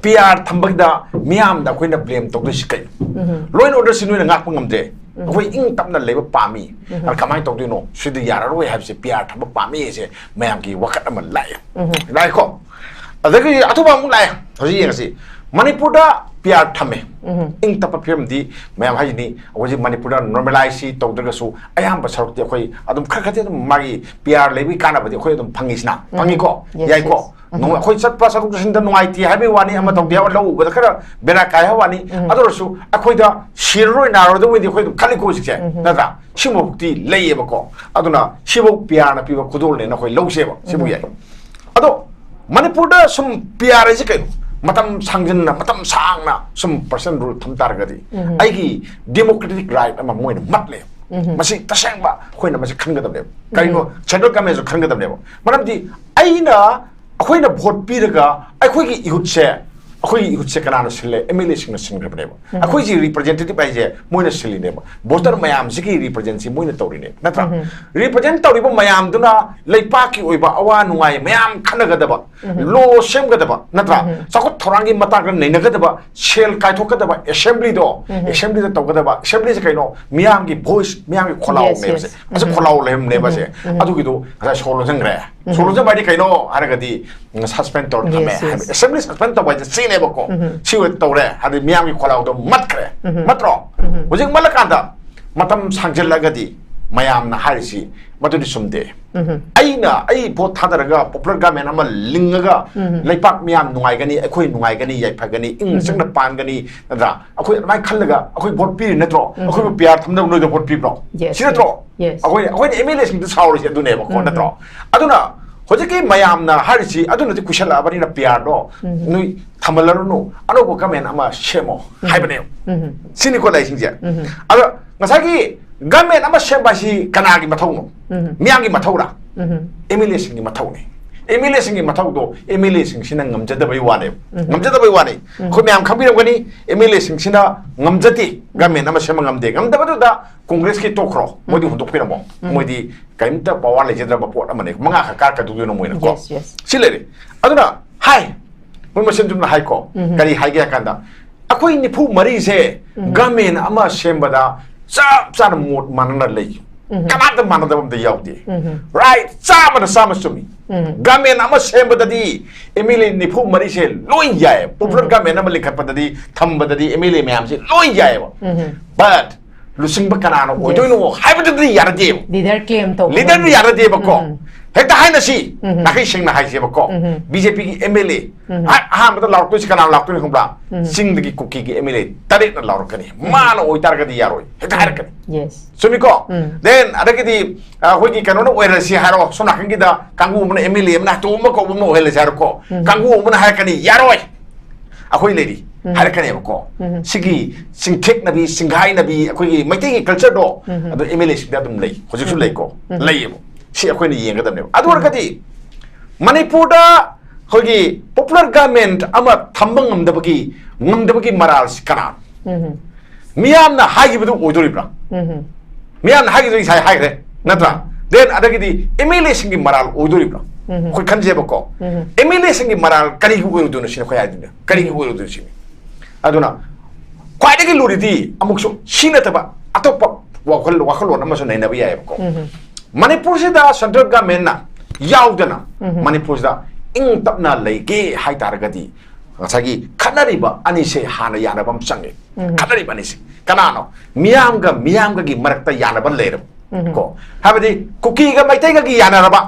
ꯄꯤ ꯑꯥꯔ ꯊꯝꯕꯒꯤꯗ ꯃꯤꯌꯥꯝꯗ ꯑꯩꯈꯣꯏꯅ ꯕ꯭ꯂꯦꯝ ꯇꯧꯗꯣꯏꯁꯤ ꯀꯩꯅꯣ? ꯂꯣ ꯑꯦꯟ ꯑꯣꯔꯗꯔꯁꯤ ꯅꯣꯏꯅ ꯉꯥꯛꯄ ꯉꯝꯗ꯭ꯔꯦ, ꯑꯩꯈꯣꯏ ꯏꯪ ꯇꯞꯅ ꯂꯩꯕ ꯄꯥꯝꯃꯤ꯫ ꯑꯗ ꯀꯃꯥꯏꯅ ꯇꯧꯗꯣꯏꯅꯣ? ꯁꯤꯗꯤ ꯌꯥꯔꯔꯣꯏ ꯍꯥꯏꯕꯁꯦ, ꯄꯤ ꯑꯥꯔ ꯊꯝꯕ ꯄꯥꯝꯃꯤ ꯍꯥꯏꯁꯦ ꯃꯌꯥꯝꯒꯤ ꯋꯥꯀꯠ ꯑꯃ ꯂꯥꯛꯑꯦ꯫ ꯂꯥꯛꯑꯦꯀꯣ? ꯑꯗꯒꯤ ꯑꯇꯣꯞꯄ ꯑꯃꯨꯛ ꯂꯥꯛꯑꯦ꯫ ꯍꯧꯖꯤꯛ ꯌꯦꯡꯉꯁꯤ, ꯃꯅꯤꯄꯨꯔꯗ ꯄꯤ ꯑꯥꯔ ꯊꯝꯃꯦ꯫ ꯏꯪ ꯇꯞꯄ ꯐꯤꯕꯝꯗꯤ ꯃꯌꯥꯝ ꯍꯥꯏꯁꯤꯅꯤ, ꯑꯩꯈꯣꯏ ꯍꯧꯖꯤꯛ ꯃꯅꯤꯄꯨꯔꯗ ꯅꯣꯔꯃꯦꯂꯥꯏꯖꯁꯤ ꯇꯧꯗ꯭ꯔꯒꯁꯨ ꯑꯌꯥꯝꯕ ꯁꯔꯨꯛꯇꯤ ꯑꯩꯈꯣꯏ ꯑꯗꯨꯝ ꯈꯔ ꯈꯔꯗꯤ ꯑꯗꯨꯝ ꯃꯥꯒꯤ ꯄꯤ ꯑꯥꯔ ꯂꯩꯕꯒꯤ ꯀꯥꯟꯅꯕꯗꯤ ꯑꯩꯈꯣꯏ ꯑꯗꯨꯝ ꯐꯪꯉꯤꯁꯤꯅ, ꯐꯪꯉꯤꯀꯣ? Yes, ꯌꯥꯏꯀꯣ? Yes. ꯅꯣꯡ-, ꯑꯩꯈꯣꯏ ꯆꯠꯄ ꯆꯠꯊꯣꯛ ꯆꯠꯁꯤꯟꯗ ꯅꯨꯡꯉꯥꯏꯇꯦ ꯍꯥꯏꯕꯒꯤ ꯋꯥꯅꯤ, ꯑꯃ ꯇꯧꯗꯦ ꯍꯥꯏꯕ, ꯂꯧ ꯎꯕꯗ ꯈꯔ ꯕꯦꯔꯥ ꯀꯥꯏ ꯍꯥꯏꯕ ꯋꯥꯅꯤ꯫ ꯑꯗꯨ ꯑꯣꯏꯔꯁꯨ ꯑꯩꯈꯣꯏꯗ ꯁꯤꯔꯔꯣꯏ ꯅꯥꯔꯔꯣꯏꯗꯕ ꯑꯣꯏꯗꯤ ꯑꯩꯈꯣꯏ ꯑꯗꯨꯝ ꯈꯜꯂꯤꯀꯣ ꯍꯧꯖꯤꯛꯁꯦ, ꯅꯠꯇ꯭ꯔꯥ? ꯁꯤꯒꯨꯝꯕ ꯍꯧꯖꯤꯛꯇꯤ ꯂꯩꯌꯦꯕꯀꯣ꯫ ꯑꯗꯨꯅ ꯁꯤꯐꯧ ꯄꯤ ꯑꯥꯔꯅ ꯄꯤꯕ ꯈꯨꯗꯣꯜꯅꯦꯅ ꯑꯩꯈꯣꯏ ꯂꯧꯁꯦꯕ, ꯁꯤꯕꯨ ꯌꯥꯏ꯫ ꯑꯗꯣ ꯃꯅꯤꯄꯨꯔꯗ ꯁꯨꯝ ꯄꯤ ꯑꯥꯔ ꯍꯥꯏꯁꯦ ꯀꯩꯅꯣ? ꯃꯇꯝ ꯁꯥꯡꯖꯟꯅ, ꯃꯇꯝ ꯁꯥꯡꯅ ꯁꯨꯝ ꯄꯔꯁꯟ ꯔꯨꯜ ꯊꯝ ꯇꯥꯔꯒꯗꯤ ꯑꯩꯒꯤ ꯗꯦꯃꯣꯀ꯭ꯔꯦꯇꯤꯛ ꯔꯥꯏꯠ ꯑꯃ ꯃꯣꯏꯅ ꯃꯠꯂꯦ꯫ ꯃꯁꯤ ꯇꯁꯦꯡꯕ ꯑꯩꯈꯣꯏꯅ ꯃꯁꯤ ꯈꯟꯒꯗꯕꯅꯦꯕ꯫ ꯀꯔꯤꯅꯣ? ꯁꯦꯟꯇ꯭ꯔꯦꯜ ꯒꯃꯦꯟꯁꯨ ꯈꯟꯒꯗꯕꯅꯦꯕ꯫ ꯃꯔꯝꯗꯤ ꯑꯩꯅ, ꯑꯩꯈꯣꯏꯅ ꯚꯣꯠ ꯄꯤꯔꯒ ꯑꯩꯈꯣꯏꯒꯤ ꯏꯍꯨꯠꯁꯦ, ꯑꯩꯈꯣꯏꯒꯤ ꯏꯍꯨꯠꯁꯦ ꯀꯅꯥꯅ ꯁꯤꯜꯂꯦ? ꯑꯦꯝ ꯑꯦꯜ ꯑꯦꯁꯤꯡꯅ ꯁꯤꯟꯈ꯭ꯔꯕꯅꯦꯕ꯫ ꯑꯩꯈꯣꯏꯁꯤ ꯔꯤꯄ꯭ꯔꯖꯦꯟꯇꯦꯇꯤꯚ ꯍꯥꯏꯁꯦ ꯃꯣꯏꯅ ꯁꯤꯜꯂꯤꯅꯦꯕ꯫ ꯚꯣꯇꯔ ꯃꯌꯥꯝꯁꯤꯒꯤ ꯔꯤꯄ꯭ꯔꯖꯦꯟꯁꯤ ꯃꯣꯏꯅ ꯇꯧꯔꯤꯅꯦꯕ, ꯅꯠꯇ꯭ꯔꯥ? ꯔꯤꯄ꯭ꯔꯖꯦꯟ ꯇꯧꯔꯤꯕ ꯃꯌꯥꯝꯗꯨꯅ ꯂꯩꯄꯥꯛꯀꯤ ꯑꯣꯏꯕ ꯑꯋꯥ ꯅꯨꯡꯉꯥꯏ ꯃꯌꯥꯝ ꯈꯟꯅꯒꯗꯕ, ꯂꯣ ꯁꯦꯝꯒꯗꯕ, ꯅꯠꯇ꯭ꯔꯥ? ꯆꯥꯎꯈꯠ ꯊꯧꯔꯥꯡꯒꯤ ꯃꯇꯥꯡꯗ ꯅꯩꯅꯒꯗꯕ, ꯁꯦꯜ ꯀꯥꯏꯊꯣꯛꯀꯗꯕ ꯑꯦꯁꯦꯝꯕ꯭ꯂꯤꯗꯣ, ꯑꯦꯁꯦꯝꯕ꯭ꯂꯤꯗ ꯇꯧꯒꯗꯕ꯫ ꯑꯦꯁꯦꯝꯕ꯭ꯂꯤꯁꯦ ꯀꯩꯅꯣ? ꯃꯤꯌꯥꯝꯒꯤ ꯚꯣꯏꯁ, ꯃꯤꯌꯥꯝꯒꯤ ꯈꯣꯜꯂꯥꯎꯅꯦꯕꯁꯦ꯫ Yes, yes. ꯑꯁꯤ ꯈꯣꯜꯂꯥꯎ ꯂꯩꯔꯝꯅꯦꯕꯁꯦ꯫ ꯑꯗꯨꯒꯤꯗꯣ ꯉꯁꯥꯏ ꯁꯣꯔ ꯂꯣꯟꯁꯤꯟꯈ꯭ꯔꯦ꯫ ꯁꯣꯔ ꯂꯣꯟꯁꯤꯟꯕ ꯍꯥꯏꯗꯤ ꯀꯩꯅꯣ ꯍꯥꯏꯔꯒꯗꯤ, ꯁꯁꯄꯦꯟ ꯇꯧꯔ ꯊꯝꯃꯦ ꯍꯥꯏꯕ꯫ ꯑꯦꯁꯦꯝꯕ꯭ꯂꯤ ꯁꯁꯄꯦꯟ ꯇꯧꯕ ꯍꯥꯏꯁꯦ ꯁꯤꯅꯦꯕꯀꯣ꯫ ꯁꯤ ꯑꯣꯏ ꯇꯧꯔꯦ ꯍꯥꯏꯗꯤ ꯃꯤꯌꯥꯝꯒꯤ ꯈꯣꯜꯂꯥꯎꯗꯣ ꯃꯠꯈ꯭ꯔꯦ, ꯅꯠꯇ꯭ꯔꯣ? ꯍꯧꯖꯤꯛ ꯃꯠꯂꯀꯥꯟꯗ ꯃꯇꯝ ꯁꯥꯡꯖꯜꯂꯒꯗꯤ ꯃꯌꯥꯝꯅ ꯍꯥꯏꯔꯤꯁꯤ ꯃꯗꯨꯗꯤ ꯆꯨꯝꯗꯦ꯫ ꯑꯩꯅ ꯑꯩ ꯚꯣꯠ ꯊꯥꯗꯔꯒ ꯄꯣꯄꯨꯂꯔ ꯒꯚꯔꯟꯃꯦꯟ ꯑꯃ ꯂꯤꯡꯉꯒ ꯂꯩꯄꯥꯛ ꯃꯤꯌꯥꯝ ꯅꯨꯡꯉꯥꯏꯒꯅꯤ, ꯑꯩꯈꯣꯏ ꯅꯨꯡꯉꯥꯏꯒꯅꯤ, ꯌꯥꯏꯐꯒꯅꯤ, ꯏꯪꯅ ꯆꯤꯛꯅ ꯄꯥꯟꯒꯅꯤ, ꯅꯠꯇ꯭ꯔꯥ? ꯑꯩꯈꯣꯏ ꯑꯗꯨꯃꯥꯏꯅ ꯈꯜꯂꯒ ꯑꯩꯈꯣꯏ ꯚꯣꯠ ꯄꯤꯔꯤ ꯅꯠꯇ꯭ꯔꯣ? ꯑꯩꯈꯣꯏꯕꯨ ꯄꯤ ꯑꯥꯔ ꯊꯝꯅꯕ ꯅꯣꯏꯗ ꯚꯣꯠ ꯄꯤꯕ꯭ꯔꯣ? Yes, ꯁꯤ ꯅꯠꯇ꯭ꯔꯣ? Yes. ꯑꯩꯈꯣꯏ, ꯑꯩꯈꯣꯏꯅ ꯑꯦꯝ ꯑꯦꯜ ꯑꯦꯁꯤꯡꯗ ꯁꯥꯎꯔꯤꯁꯦ ꯑꯗꯨꯅꯦꯕꯀꯣ, ꯅꯠꯇ꯭ꯔꯣ? ꯑꯗꯨꯅ ꯍꯧꯖꯤꯛꯀꯤ ꯃꯌꯥꯝꯅ ꯍꯥꯏꯔꯤꯁꯤ ꯑꯗꯨꯅꯗꯤ ꯀꯨꯏꯁꯜꯂꯛꯑꯕꯅꯤꯅ ꯄꯤ ꯑꯥꯔꯗꯣ ꯅꯣꯏ ꯊꯝꯍꯜꯂꯔꯨꯅꯨ, ꯑꯅꯧꯕ ꯒꯚꯔꯟꯃꯦꯟ ꯑꯃ ꯁꯦꯝꯃꯣ ꯍꯥꯏꯕꯅꯦꯕ꯫ ꯁꯤꯅꯤꯀꯣ ꯂꯩꯁꯤꯡꯁꯦ꯫ ꯑꯗꯣ ꯉꯁꯥꯏꯒꯤ ꯒꯚꯔꯟꯃꯦꯟ ꯑꯃ ꯁꯦꯝꯕ ꯍꯥꯏꯁꯤ ꯀꯅꯥꯒꯤ ꯃꯊꯧꯅꯣ? ꯃꯤꯌꯥꯝꯒꯤ ꯃꯊꯧꯔꯥ? ꯑꯦꯝ ꯑꯦꯜ ꯑꯦꯁꯤꯡꯒꯤ ꯃꯊꯧꯅꯤ꯫ ꯑꯦꯝ ꯑꯦꯜ ꯑꯦꯁꯤꯡꯒꯤ ꯃꯊꯧꯗꯣ ꯑꯦꯝ ꯑꯦꯜ ꯑꯦꯁꯤꯡꯁꯤꯅ ꯉꯝꯖꯗꯕꯩ ꯋꯥꯅꯦꯕ꯫ ꯉꯝꯖꯗꯕꯩ ꯋꯥꯅꯤ꯫ ꯑꯩꯈꯣꯏ ꯃꯌꯥꯝ ꯈꯪꯕꯤꯔꯝꯒꯅꯤ, ꯑꯦꯝ ꯑꯦꯜ ꯑꯦꯁꯤꯡꯁꯤꯅ ꯉꯝꯖꯗꯦ, ꯒꯃꯦꯟ ꯑꯃ ꯁꯦꯝꯕ ꯉꯝꯗꯦ꯫ ꯉꯝꯗꯕꯗꯨꯗ ꯀꯣꯡꯒ꯭ꯔꯦꯁꯀꯤ ꯇꯣꯛꯈ꯭ꯔꯣ, ꯃꯣꯏꯗꯤ ꯍꯨꯟꯗꯣꯛꯄꯤꯔꯝꯃꯣ꯫ ꯃꯣꯏꯗꯤ ꯀꯔꯤꯝꯇ ꯄꯋꯥꯔ ꯂꯩꯖꯗ꯭ꯔꯕ ꯄꯣꯠ ꯑꯃꯅꯦ, ꯃꯉꯥ ꯈꯛ ꯀꯥꯔꯛꯀꯗꯣꯏꯅꯣ ꯃꯣꯏꯅꯀꯣ꯫ Yes, yes. ꯁꯤ ꯂꯩꯔꯦ꯫ ꯑꯗꯨꯅ ꯍꯥꯏ, ꯃꯣꯏ ꯃꯆꯤꯟ ꯆꯨꯝꯅ ꯍꯥꯏꯀꯣ꯫ ꯀꯔꯤ ꯍꯥꯏꯒꯦ ꯍꯥꯏ ꯀꯥꯟꯗ, ꯑꯩꯈꯣꯏ ꯅꯤꯐꯨ ꯃꯔꯤꯁꯦ ꯒꯃꯦꯟ ꯑꯃ ꯁꯦꯝꯕꯗ ꯆꯞ ꯆꯥꯅ ꯃꯣꯠ ꯃꯥꯟꯅꯅ ꯂꯩ꯫ ꯀꯅꯥꯝꯇ ꯃꯥꯟꯅꯗꯕ ꯑꯝꯇ ꯌꯥꯎꯗꯦ꯫ ꯔꯥꯏꯠ, ꯆꯥꯝꯃꯗ ꯆꯥꯝꯃ ꯆꯨꯝꯃꯤ꯫ ꯒꯃꯦꯟ ꯑꯃ ꯁꯦꯝꯕꯗꯗꯤ ꯑꯦꯝ ꯑꯦꯜ ꯑꯦ ꯅꯤꯐꯨ ꯃꯔꯤꯁꯦ ꯂꯣꯏ ꯌꯥꯏ꯫ ꯄꯣꯄꯨꯂꯔ ꯒꯃꯦꯟ ꯑꯃ ꯂꯤꯡꯈꯠꯄꯗꯗꯤ, ꯊꯝꯕꯗꯗꯤ ꯑꯦꯝ ꯑꯦꯜ ꯑꯦ ꯃꯌꯥꯝꯁꯦ ꯂꯣꯏ ꯌꯥꯏꯑꯕ꯫ But ꯂꯨꯆꯤꯡꯕ ꯀꯅꯥꯅ ꯑꯣꯏꯗꯣꯏꯅꯣ ꯍꯥꯏꯕꯗꯨꯗꯤ ꯌꯥꯔꯗꯦꯕ꯫ ꯂꯤꯗꯔ ꯀ꯭ꯂꯦꯝ ꯇꯧꯕ ꯂꯤꯗꯔꯗꯤ ꯉꯝꯕ꯫ ꯌꯥꯔꯗꯦꯕꯀꯣ꯫ ꯎꯝ꯫ ꯍꯦꯛꯇ ꯍꯥꯏꯅꯁꯤ, ꯅꯥꯈꯩ ꯁꯦꯡꯅ ꯍꯥꯏꯁꯦꯕꯀꯣ꯫ ꯕꯤ ꯖꯦ ꯄꯤꯒꯤ ꯑꯦꯝ ꯑꯦꯜ ꯑꯦ ꯑꯍꯥꯟꯕꯗ ꯂꯥꯎꯔꯛꯇꯣꯏꯁꯤ ꯀꯅꯥ ꯂꯥꯎꯔꯛꯇꯣꯏꯅꯣ ꯈꯪꯕ꯭ꯔꯥ? ꯆꯤꯡꯗꯒꯤ ꯀꯨꯀꯤꯒꯤ ꯑꯦꯝ ꯑꯦꯜ ꯑꯦ ꯇꯔꯦꯠꯅ ꯂꯥꯎꯔꯛꯀꯅꯤ꯫ ꯃꯥꯅ ꯑꯣꯏꯇꯥꯔꯒꯗꯤ ꯌꯥꯔꯣꯏ, ꯍꯦꯛꯇ ꯍꯥꯏꯔꯛꯀꯅꯤ꯫ Yes. ꯆꯨꯝꯃꯤꯀꯣ? ꯎꯝ. Then ꯑꯗꯒꯤꯗꯤ, ꯑ, ꯑꯩꯈꯣꯏꯒꯤ ꯀꯩꯅꯣꯅ ꯑꯣꯏꯔꯁꯤ ꯍꯥꯏꯔꯣ, ꯁꯣꯝ ꯅꯥꯀꯟꯒꯤꯗ ꯀꯥꯡꯕꯨ ꯑꯃꯅ ꯑꯦꯝ ꯑꯦꯜ ꯑꯦ ꯑꯃꯅ ꯇꯣꯝꯕ ꯀꯧꯕ ꯑꯃꯅ ꯑꯣꯏꯍꯜꯂꯁꯤ ꯍꯥꯏꯔꯣꯀꯣ꯫ ꯀꯥꯡꯕꯨ ꯑꯃꯅ ꯍꯥꯏꯔꯛꯀꯅꯤ, "ꯌꯥꯔꯣꯏ, ꯑꯩꯈꯣꯏ ꯂꯩꯔꯤ" ꯍꯥꯏꯔꯛꯀꯅꯦꯕꯀꯣ꯫ ꯁꯤꯒꯤ ꯆꯤꯡꯊꯦꯛꯅꯕꯤ, ꯆꯤꯡꯈꯥꯏꯅꯕꯤ, ꯑꯩꯈꯣꯏꯒꯤ ꯃꯩꯇꯩꯒꯤ ꯀꯜꯆꯔꯗꯣ ꯑꯗꯨ ꯑꯦꯝ ꯑꯦꯜ ꯑꯦꯁꯤꯡꯗ ꯑꯗꯨꯝ ꯂꯩ, ꯍꯧꯖꯤꯛꯁꯨ ꯂꯩꯀꯣ, ꯂꯩꯌꯦꯕ꯫ ꯁꯤ ꯑꯩꯈꯣꯏꯅ ꯌꯦꯡꯒꯗꯕꯅꯦꯕ꯫ ꯑꯗꯨ ꯑꯣꯏꯔꯒꯗꯤ ꯃꯅꯤꯄꯨꯔꯗ ꯑꯩꯈꯣꯏꯒꯤ ꯄꯣꯄꯨꯂꯔ ꯒꯃꯦꯟ ꯑꯃ ꯊꯝꯕ ꯉꯝꯗꯕꯒꯤ, ꯉꯝꯗꯕꯒꯤ ꯃꯔꯥꯜꯁꯤ ꯀꯅꯥꯅꯣ? ꯃꯤꯌꯥꯝꯅ ꯍꯥꯏꯈꯤꯕꯗꯨ ꯑꯣꯏꯗꯣꯔꯤꯕ꯭ꯔꯥ? ꯃꯤꯌꯥꯝꯅ ꯍꯥꯏꯈꯤꯕꯗꯨ ꯉꯁꯥꯏ ꯍꯥꯏꯈ꯭ꯔꯦ, ꯅꯠꯇ꯭ꯔꯥ? Then ꯑꯗꯒꯤꯗꯤ ꯑꯦꯝ ꯑꯦꯜ ꯑꯦꯁꯤꯡꯒꯤ ꯃꯔꯥꯜ ꯑꯣꯏꯗꯣꯔꯤꯕ꯭ꯔꯥ? ꯑꯩꯈꯣꯏ ꯈꯟꯖꯦꯕꯀꯣ꯫ ꯑꯦꯝ ꯑꯦꯜ ꯑꯦꯁꯤꯡꯒꯤ ꯃꯔꯥꯜ ꯀꯔꯤꯒꯤ ꯑꯣꯏꯔꯨꯗꯣꯏꯅꯣ ꯁꯤꯅꯤ ꯑꯩꯈꯣꯏ ꯍꯥꯏꯗꯣꯏꯅꯦ꯫ ꯀꯔꯤꯒꯤ ꯑꯣꯏꯔꯨꯗꯣꯏꯅꯣ ꯁꯤꯅꯤ? ꯑꯗꯨꯅ ꯈ꯭ꯋꯥꯏꯗꯒꯤ ꯂꯨꯔꯤꯗꯤ ꯑꯃꯨꯛꯁꯨ ꯁꯤ ꯅꯠꯇꯕ ꯑꯇꯣꯞꯄ ꯋꯥꯈꯜ, ꯋꯥꯈꯜꯂꯣꯟ ꯑꯃꯁꯨ ꯅꯩꯅꯕ ꯌꯥꯏꯑꯕꯀꯣ꯫ ꯃꯅꯤꯄꯨꯔꯁꯤꯗ ꯁꯦꯟꯇ꯭ꯔꯦꯜ ꯒꯃꯦꯟꯅ ꯌꯥꯎꯗꯅ ꯃꯅꯤꯄꯨꯔꯁꯤꯗ ꯏꯪ ꯇꯞꯅ ꯂꯩꯒꯦ ꯍꯥꯏ ꯇꯥꯔꯒꯗꯤ ꯉꯁꯥꯏꯒꯤ ꯈꯠꯅꯔꯤꯕ ꯑꯅꯤꯁꯦ ꯍꯥꯟꯅ ꯌꯥꯅꯕ ꯑꯃ ꯆꯪꯉꯦ꯫ ꯈꯠꯅꯔꯤꯕ ꯑꯅꯤꯁꯦ ꯀꯅꯥꯅꯣ? ꯃꯤꯌꯥꯝꯒ ꯃꯤꯌꯥꯝꯒꯒꯤ ꯃꯔꯛꯇ ꯌꯥꯅꯕ ꯂꯩꯔꯕ ꯀꯣ, ꯍꯥꯏꯕꯗꯤ ꯀꯨꯀꯤꯒ ꯃꯩꯇꯩꯒꯒꯤ ꯌꯥꯅꯔꯕ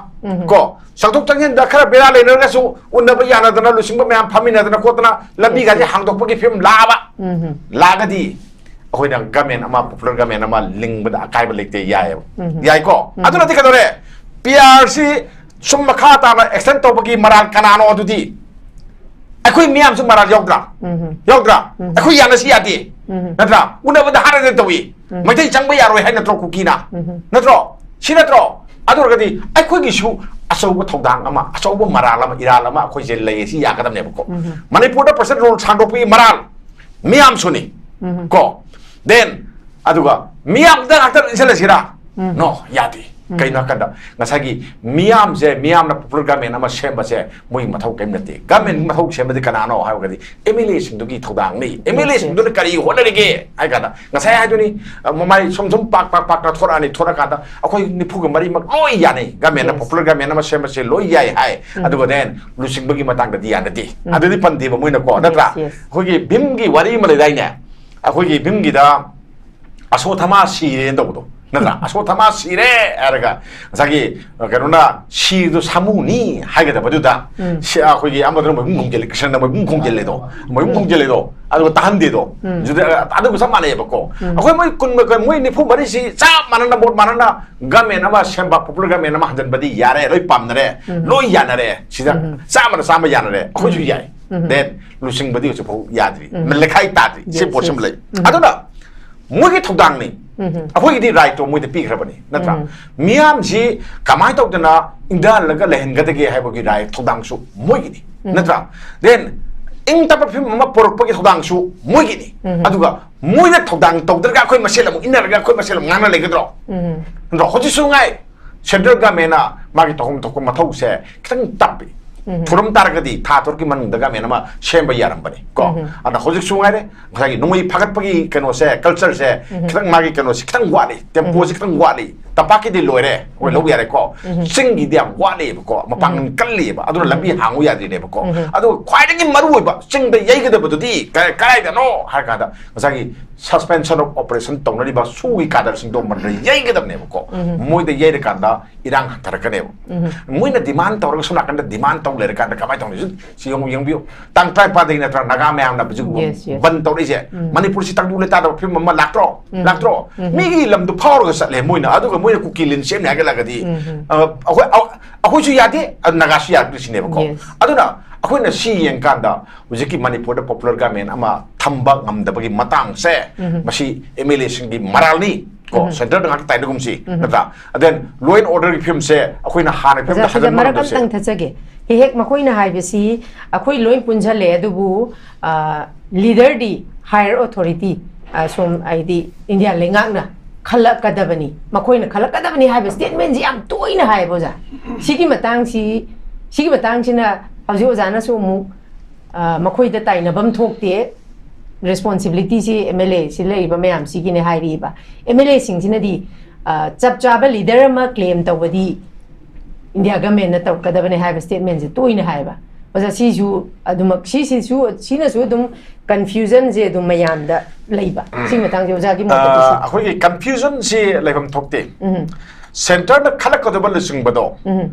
ꯀꯣ, ꯆꯪꯊꯣꯛ ꯆꯪꯁꯤꯟꯗ ꯈꯔ ꯕꯦꯔꯥ ꯂꯩꯅꯔꯒꯁꯨ ꯎꯟꯅꯕ ꯌꯥꯅꯗꯅ ꯂꯨꯆꯤꯡꯕ ꯃꯌꯥꯝ ꯐꯝꯃꯤꯟꯅꯗꯅ ꯈꯣꯠꯇꯅ ꯂꯝꯕꯤꯒꯁꯦ ꯍꯥꯡꯗꯣꯛꯄꯒꯤ ꯐꯤꯕꯝ ꯂꯥꯛꯑꯕ, ꯂꯥꯛꯑꯒꯗꯤ ꯑꯩꯈꯣꯏꯅ ꯒꯃꯦꯟ ꯑꯃ, ꯄꯣꯄꯨꯂꯔ ꯒꯃꯦꯟ ꯑꯃ ꯂꯤꯡꯕꯗ ꯑꯀꯥꯏꯕ ꯂꯩꯇꯦ, ꯌꯥꯏꯑꯕ꯫ ꯌꯥꯏꯀꯣ? ꯑꯗꯨ ꯅꯠꯇꯦ ꯀꯩꯗꯧꯔꯦ? ꯄꯤ ꯑꯥꯔ ꯁꯤ ꯁꯨꯝ ꯃꯈꯥ ꯇꯥꯅ ꯑꯦꯛꯁꯇꯦꯟ ꯇꯧꯕꯒꯤ ꯃꯔꯥꯜ ꯀꯅꯥꯅꯣ ꯑꯗꯨꯗꯤ? ꯑꯩꯈꯣꯏ ꯃꯤꯌꯥꯝꯁꯨ ꯃꯔꯥꯜ ꯌꯥꯎꯗ꯭ꯔꯥ? ꯌꯥꯎꯗ꯭ꯔꯥ? ꯑꯩꯈꯣꯏ ꯌꯥꯅꯁꯤ ꯌꯥꯗꯦ, ꯅꯠꯇ꯭ꯔꯥ? ꯎꯅꯕꯗ ꯍꯥꯏꯔꯒ ꯇꯧꯏ꯫ ꯃꯩꯇꯩ ꯆꯪꯕ ꯌꯥꯔꯣꯏ ꯍꯥꯏ ꯅꯠꯇ꯭ꯔꯣ ꯀꯨꯀꯤꯅ? ꯅꯠꯇ꯭ꯔꯣ? ꯁꯤ ꯅꯠꯇ꯭ꯔꯣ? ꯑꯗꯨ ꯑꯣꯏꯔꯒꯗꯤ ꯑꯩꯈꯣꯏꯒꯤꯁꯨ ꯑꯆꯧꯕ ꯊꯧꯗꯥꯡ ꯑꯃ, ꯑꯆꯧꯕ ꯃꯔꯥꯜ ꯑꯃ, ꯏꯔꯥꯜ ꯑꯃ ꯑꯩꯈꯣꯏꯁꯦ ꯂꯩ, ꯁꯤ ꯌꯥꯒꯗꯕꯅꯦꯕꯀꯣ꯫ ꯃꯅꯤꯄꯨꯔꯗ president rule ꯁꯥꯡꯗꯣꯛꯄꯒꯤ ꯃꯔꯥꯜ ꯃꯤꯌꯥꯝꯁꯨꯅꯤ꯫ ꯀꯣ, then ꯑꯗꯨꯒ ꯃꯤꯌꯥꯝꯗ ꯉꯥꯛꯇ ꯏꯟꯁꯤꯜꯂꯁꯤꯔꯥ? ꯅꯣ, ꯌꯥꯗꯦ꯫ ꯀꯩꯅꯣ ꯍꯥꯏꯀꯥꯟꯗ, ꯉꯁꯥꯏꯒꯤ ꯃꯤꯌꯥꯝꯁꯦ, ꯃꯤꯌꯥꯝꯅ popular government ꯑꯃ ꯁꯦꯝꯕꯁꯦ ꯃꯣꯏꯒꯤ ꯃꯊꯧ ꯀꯔꯤꯝ ꯅꯠꯇꯦ꯫ Government ꯃꯊꯧ ꯁꯦꯝꯕꯗꯤ ꯀꯅꯥꯅꯣ ꯍꯥꯏꯔꯒꯗꯤ, MLA ꯁꯤꯡꯗꯨꯒꯤ ꯊꯧꯗꯥꯡꯅꯤ꯫ MLA ꯁꯤꯡꯗꯨꯅ ꯀꯔꯤ ꯍꯣꯠꯅꯔꯤꯒꯦ ꯍꯥꯏ ꯀꯥꯟꯗ, ꯉꯁꯥꯏ ꯍꯥꯏꯗꯨꯅꯤ, ꯑ, ꯃꯃꯥꯏ ꯁꯨꯝ ꯁꯨꯝ ꯄꯥꯛ ꯄꯥꯛ ꯄꯥꯛ ꯊꯣꯔꯛꯑꯅꯤ꯫ ꯊꯣꯔꯛꯀꯥꯟꯗ ꯑꯩꯈꯣꯏ ꯅꯤꯐꯨꯒ ꯃꯔꯤꯃꯛ ꯂꯣꯏ ꯌꯥꯅꯩ꯫ Government ꯅ, yes, popular government ꯑꯃ ꯁꯦꯝꯕꯁꯦ ꯂꯣꯏ ꯌꯥꯏ ꯍꯥꯏ꯫ ꯎꯝ꯫ ꯑꯗꯨꯒ then ꯂꯨꯆꯤꯡꯕꯒꯤ ꯃꯇꯥꯡꯗꯗꯤ ꯌꯥꯅꯗꯦ꯫ ꯎꯝ꯫ ꯑꯗꯨꯗꯤ ꯄꯟꯗꯦꯕ ꯃꯣꯏꯅꯀꯣ, ꯅꯠꯇ꯭ꯔꯥ? Yes, yes. ꯑꯩꯈꯣꯏꯒꯤ ꯚꯤꯝꯒꯤ ꯋꯥꯔꯤ ꯑꯃ ꯂꯩꯗꯥꯏꯅꯦ? ꯑꯩꯈꯣꯏꯒꯤ ꯚꯤꯝꯒꯤꯗ ꯑꯁꯣꯊꯃꯥ ꯁꯤꯔꯦꯅ ꯇꯧꯕꯗꯣ, ꯅꯠꯇ꯭ꯔꯥ? ꯑꯁꯣꯊꯃꯥ ꯁꯤꯔꯦ ꯍꯥꯏꯔꯒ ꯉꯁꯥꯏꯒꯤ, ꯑ, ꯀꯩꯅꯣꯅ ꯁꯤꯗꯣ ꯁꯥꯃꯨꯅꯤ ꯍꯥꯏꯒꯗꯕꯗꯨꯗ, ꯎꯝ, ꯁꯤ-, ꯑꯩꯈꯣꯏꯒꯤ ꯑꯃꯗꯨꯅ ꯃꯣꯏꯕꯨꯡ ꯈꯣꯡꯖꯤꯜꯂꯤ, ꯀ꯭ꯔꯤꯁꯅꯅ ꯃꯣꯏꯕꯨꯡ ꯈꯣꯡꯖꯤꯜꯂꯤꯗꯣ, ꯃꯣꯏꯕꯨꯡ ꯈꯣꯡꯖꯤꯜꯂꯤꯗꯣ, ꯑꯗꯨꯒ ꯇꯥꯍꯟꯗꯦꯗꯣ꯫ ꯎꯝ꯫ ꯑꯗꯨꯗ, ꯑꯗꯨꯒ ꯆꯞ ꯃꯥꯟꯅꯩꯑꯕꯀꯣ꯫ ꯎꯝ꯫ ꯑꯩꯈꯣꯏ ꯃꯣꯏ ꯀꯨꯟ, ꯃꯣꯏ ꯅꯤꯐꯨ ꯃꯔꯤꯁꯤ ꯆꯞ ꯃꯥꯟꯅꯅ, ꯃꯣꯠ ꯃꯥꯟꯅꯅ government ꯑꯃ ꯁꯦꯝꯕ, popular government ꯑꯃ ꯍꯟꯖꯟꯕꯗꯤ ꯌꯥꯔꯦ, ꯂꯣꯏ ꯄꯥꯝꯅꯔꯦ, ꯎꯝ, ꯂꯣꯏ ꯌꯥꯅꯔꯦ꯫ ꯁꯤꯗ, ꯎꯝ, ꯆꯞ ꯃꯥꯟꯅ ꯆꯥꯝꯃ ꯌꯥꯅꯔꯦ, ꯑꯩꯈꯣꯏꯁꯨ, ꯎꯝ, ꯌꯥꯏ꯫ ꯎꯝ꯫ Then ꯂꯨꯆꯤꯡꯕꯗꯤ ꯍꯧꯖꯤꯛꯐꯥꯎ ꯌꯥꯗ꯭ꯔꯤ, ꯎꯝ, ꯂꯩꯈꯥꯏ ꯇꯥꯗ꯭ꯔꯤ꯫ ꯁꯤ, yes, ꯄꯣꯠꯁꯤꯃ, yes, ꯂꯩ꯫ ꯎꯝ꯫ ꯑꯗꯨꯅ ꯃꯣꯏꯒꯤ ꯊꯧꯗꯥꯡꯅꯤ꯫ ꯎꯝ꯫ ꯑꯩꯈꯣꯏꯒꯤꯗꯤ right ꯇꯣ ꯃꯣꯏꯗ ꯄꯤꯈ꯭ꯔꯕꯅꯤ, ꯅꯠꯇ꯭ꯔꯥ? ꯎꯝ꯫ ꯃꯤꯌꯥꯝꯁꯤ ꯀꯃꯥꯏꯅ ꯇꯧꯗꯅ ꯏꯪꯊꯍꯜꯂꯒ ꯂꯩꯍꯟꯒꯗꯒꯦ ꯍꯥꯏꯕꯒꯤ right, ꯊꯧꯗꯥꯡꯁꯨ ꯃꯣꯏꯒꯤꯅꯤ, ꯎꯝ, ꯅꯠꯇ꯭ꯔꯥ? Then ꯏꯪ ꯇꯞꯄ ꯐꯤꯕꯝ ꯑꯃ ꯄꯨꯔꯛꯄꯒꯤ ꯊꯧꯗꯥꯡꯁꯨ ꯃꯣꯏꯒꯤꯅꯤ꯫ ꯎꯝ꯫ ꯑꯗꯨꯒ ꯃꯣꯏꯅ ꯊꯧꯗꯥꯡ ꯇꯧꯗ꯭ꯔꯒ ꯑꯩꯈꯣꯏ ꯃꯁꯦꯜ ꯑꯃꯨꯛ ꯏꯟꯅꯔꯒ ꯑꯩꯈꯣꯏ ꯃꯁꯦꯜ ꯑꯃꯨꯛ ꯉꯥꯡꯅ ꯂꯩꯒꯗ꯭ꯔꯣ? ꯎꯝ꯫ ꯅꯠꯇ꯭ꯔꯣ? ꯍꯧꯖꯤꯛꯁꯨ ꯉꯥꯏ, central government ꯅ ꯃꯥꯒꯤ ꯇꯧꯐꯝ ꯊꯣꯛꯄ ꯃꯊꯧꯁꯦ ꯈꯤꯇꯪ ꯇꯞꯄꯤ꯫ ꯎꯝ꯫ ꯊꯨꯔꯝ ꯇꯥꯔꯒꯗꯤ ꯊꯥ ꯇꯔꯨꯛꯀꯤ ꯃꯅꯨꯡꯗ government ꯑꯃ ꯁꯦꯝꯕ ꯌꯥꯔꯝꯕꯅꯤ ꯀꯣ꯫ ꯎꯝ꯫ ꯑꯗ ꯍꯧꯖꯤꯛꯁꯨ ꯉꯥꯏꯔꯦ, ꯉꯁꯥꯏꯒꯤ ꯅꯣꯡꯃꯩ ꯐꯥꯒꯠꯄꯒꯤ ꯀꯩꯅꯣꯁꯦ, culture ꯁꯦ, ꯎꯝ, ꯈꯤꯇꯪ, ꯃꯥꯒꯤ ꯀꯩꯅꯣꯁꯦ ꯈꯤꯇꯪ ꯋꯥꯠꯂꯤ, tempo ꯁꯦ, ꯎꯝ, ꯈꯤꯇꯪ ꯋꯥꯠꯂꯤ꯫ ꯇꯝꯄꯥꯛꯀꯤꯗꯤ ꯂꯣꯏꯔꯦ, ꯑꯩꯈꯣꯏ, ꯎꯝ, ꯂꯧꯕ ꯌꯥꯔꯦꯀꯣ꯫ ꯎꯝ꯫ ꯆꯤꯡꯒꯤꯗꯤ ꯌꯥꯝ ꯋꯥꯠꯂꯤꯕꯀꯣ, ꯃꯄꯥꯡꯒꯜ, ꯎꯝ, ꯀꯜꯂꯤꯕ, ꯑꯗꯨꯅ ꯂꯝꯕꯤ, ꯎꯝ, ꯍꯥꯡꯉꯨ ꯌꯥꯗ꯭ꯔꯤꯅꯦꯕꯀꯣ꯫ ꯎꯝ꯫ ꯑꯗꯨꯒ ꯈ꯭ꯋꯥꯏꯗꯒꯤ ꯃꯔꯨꯑꯣꯏꯕ ꯆꯤꯡꯗ ꯌꯩꯒꯗꯕꯗꯨꯗꯤ ꯀ-, ꯀꯗꯥꯏꯗꯅꯣ ꯍꯥꯏꯔ ꯀꯥꯟꯗ, ꯉꯁꯥꯏꯒꯤ suspension of operation ꯇꯧꯅꯔꯤꯕ ꯁꯨꯒꯤ cadre ꯁꯤꯡꯗꯣ ꯃꯗꯨꯗ ꯌꯩꯒꯗꯕꯅꯦꯕꯀꯣ꯫ ꯎꯝ꯫ ꯃꯣꯏꯗ ꯌꯩꯔꯀꯥꯟꯗ ꯏꯔꯥꯡ ꯍꯟꯊꯔꯛꯀꯅꯦꯕ꯫ ꯎꯝ꯫ ꯃꯣꯏꯅ demand ꯇꯧꯔꯒ ꯁꯣꯝ ꯅꯥꯀꯟꯗ demand ꯇꯧ ꯂꯩꯔꯀꯥꯟꯗ ꯀꯃꯥꯏꯅ ꯇꯧꯅꯤ? ꯁꯤ ꯌꯦꯡꯉꯨ, ꯌꯦꯡꯕꯤꯌꯨ꯫ ꯇꯥꯡ ꯇꯔꯥꯅꯤꯄꯥꯟꯗꯒꯤ ꯅꯠꯇ꯭ꯔꯥ ꯅꯥꯒꯥ ꯃꯌꯥꯝꯅ ꯍꯧꯖꯤꯛ, yes, yes, ꯕꯟ ꯇꯧꯔꯛꯏꯁꯦ? ꯎꯝ꯫ ꯃꯅꯤꯄꯨꯔꯁꯤ ꯇꯪꯗꯨ ꯂꯩꯇꯥꯗꯕ ꯐꯤꯕꯝ ꯑꯃ ꯂꯥꯛꯇ꯭ꯔꯣ? ꯎꯝ꯫ ꯂꯥꯛꯇ꯭ꯔꯣ? ꯎꯝ꯫ ꯃꯤꯒꯤ ꯂꯝꯗꯨ ꯐꯥꯎꯔꯒ ꯆꯠꯂꯦ ꯃꯣꯏꯅ, ꯑꯗꯨꯒ ꯃꯣꯏꯅ ꯀꯨꯀꯤ ꯂꯤꯟ ꯁꯦꯝꯅꯤ ꯍꯥꯏꯒꯠꯂꯒꯗꯤ, ꯎꯝ꯫ ꯑ, ꯑꯩꯈꯣꯏ, ꯑ-, ꯑꯩꯈꯣꯏꯁꯨ ꯌꯥꯗꯦ, ꯑ, ꯅꯥꯒꯥꯁꯨ ꯌꯥꯗꯦ ꯁꯤꯅꯦꯕꯀꯣ꯫ Yes. ꯑꯗꯨꯅ ꯑꯩꯈꯣꯏꯅ ꯁꯤ ꯌꯦꯡꯀꯥꯟꯗ ꯍꯧꯖꯤꯛꯀꯤ ꯃꯅꯤꯄꯨꯔꯗ popular government ꯑꯃ ꯊꯝꯕ ꯉꯝꯗꯕꯒꯤ ꯃꯇꯥꯡꯁꯦ, ꯎꯝ, ꯃꯁꯤ MLA ꯁꯤꯡꯒꯤ ꯃꯔꯥꯜꯅꯤ꯫ ꯀꯣ, ꯁꯦꯟꯇꯔꯗ ꯉꯥꯛꯇ ꯇꯥꯏꯅꯒꯨꯝꯁꯤ, ꯅꯠꯇ꯭ꯔꯥ? ꯑꯗ ꯂꯣ ꯑꯦꯟ ꯑꯣꯔꯗꯔꯒꯤ ꯐꯤꯕꯝꯁꯦ ꯑꯩꯈꯣꯏꯅ ꯍꯥꯟꯅ ꯐꯤꯕꯝꯗ ꯑꯣꯖꯥ, ꯁꯤꯗ ꯍꯟꯖꯤꯟꯕ ꯃꯔꯛ ꯉꯝꯗꯕꯁꯦ꯫ ꯑꯝꯇꯪ ꯊꯠꯆꯒꯦ꯫ ꯍꯦꯛ ꯍꯦꯛ ꯃꯈꯣꯏꯅ ꯍꯥꯏꯕꯁꯤ ꯑꯩꯈꯣꯏ ꯂꯣꯏ ꯄꯨꯟꯁꯤꯜꯂꯦ, ꯑꯗꯨꯕꯨ ꯂꯤꯗꯔꯗꯤ, ꯍꯥꯌꯔ ꯑꯣꯊꯣꯔꯤꯇꯤ, ꯁꯣꯝ ꯍꯥꯏꯗꯤ ꯏꯟꯗꯤꯌꯥ ꯂꯩꯉꯥꯛꯅ ꯈꯜꯂꯛꯀꯗꯕꯅꯤ, ꯃꯈꯣꯏꯅ ꯈꯜꯂꯛꯀꯗꯕꯅꯤ ꯍꯥꯏꯕ ꯁ꯭ꯇꯦꯠꯃꯦꯟꯁꯤ ꯌꯥꯝ ꯇꯣꯏꯅ ꯍꯥꯏꯌꯦꯕ ꯑꯣꯖꯥ꯫ ꯁꯤꯒꯤ ꯃꯇꯥꯡꯁꯤ, ꯁꯤꯒꯤ ꯃꯇꯥꯡꯁꯤꯅ ꯍꯧꯖꯤꯛ ꯑꯣꯖꯥꯅꯁꯨ ꯑꯃꯨꯛ ꯑ, ꯃꯈꯣꯏꯗ ꯇꯥꯏꯅꯐꯝ ꯊꯣꯛꯇꯦ, ꯔꯦꯁꯄꯣꯟꯁꯤꯕꯤꯂꯤꯇꯤꯁꯤ ꯑꯦꯝ ꯑꯦꯜ ꯑꯦꯁꯤ ꯂꯩꯔꯤꯕ ꯃꯌꯥꯝꯁꯤꯒꯤꯅꯦ ꯍꯥꯏꯔꯤꯕ꯫ ꯑꯦꯝ ꯑꯦꯜ ꯑꯦꯁꯤꯡꯁꯤꯅꯗꯤ ꯆꯞ ꯆꯥꯕ ꯂꯤꯗꯔ ꯑꯃ ꯀ꯭ꯂꯦꯝ ꯇꯧꯕꯗꯤ ꯏꯟꯗꯤꯌꯥ ꯒꯃꯦꯟꯅ ꯇꯧꯔꯛꯀꯗꯕꯅꯦ ꯍꯥꯏꯕ ꯁ꯭ꯇꯦꯠꯃꯦꯟꯁꯦ ꯇꯣꯏꯅ ꯍꯥꯏꯌꯦꯕ꯫ ꯑꯣꯖꯥ, ꯁꯤꯁꯨ ꯑꯗꯨꯃꯛ, ꯁꯤꯁꯤꯁꯨ, ꯁꯤꯅꯁꯨ ꯑꯗꯨꯝ ꯀꯟꯐ꯭ꯌꯨꯖꯟꯁꯦ ꯑꯗꯨꯝ ꯃꯌꯥꯝꯗ ꯂꯩꯕ꯫ ꯁꯤꯒꯤ ꯃꯇꯥꯡꯁꯦ ꯑꯣꯖꯥꯒꯤ ꯃꯣꯠꯇꯗꯤ ꯁꯤ ꯑꯩꯈꯣꯏꯒꯤ ꯀꯟꯐ꯭ꯌꯨꯖꯟꯁꯤ ꯂꯩꯐꯝ ꯊꯣꯛꯇꯦ꯫ ꯁꯦꯟꯇꯔꯅ ꯈꯜꯂꯛꯀꯗꯕ ꯂꯨꯆꯤꯡꯕꯗꯣ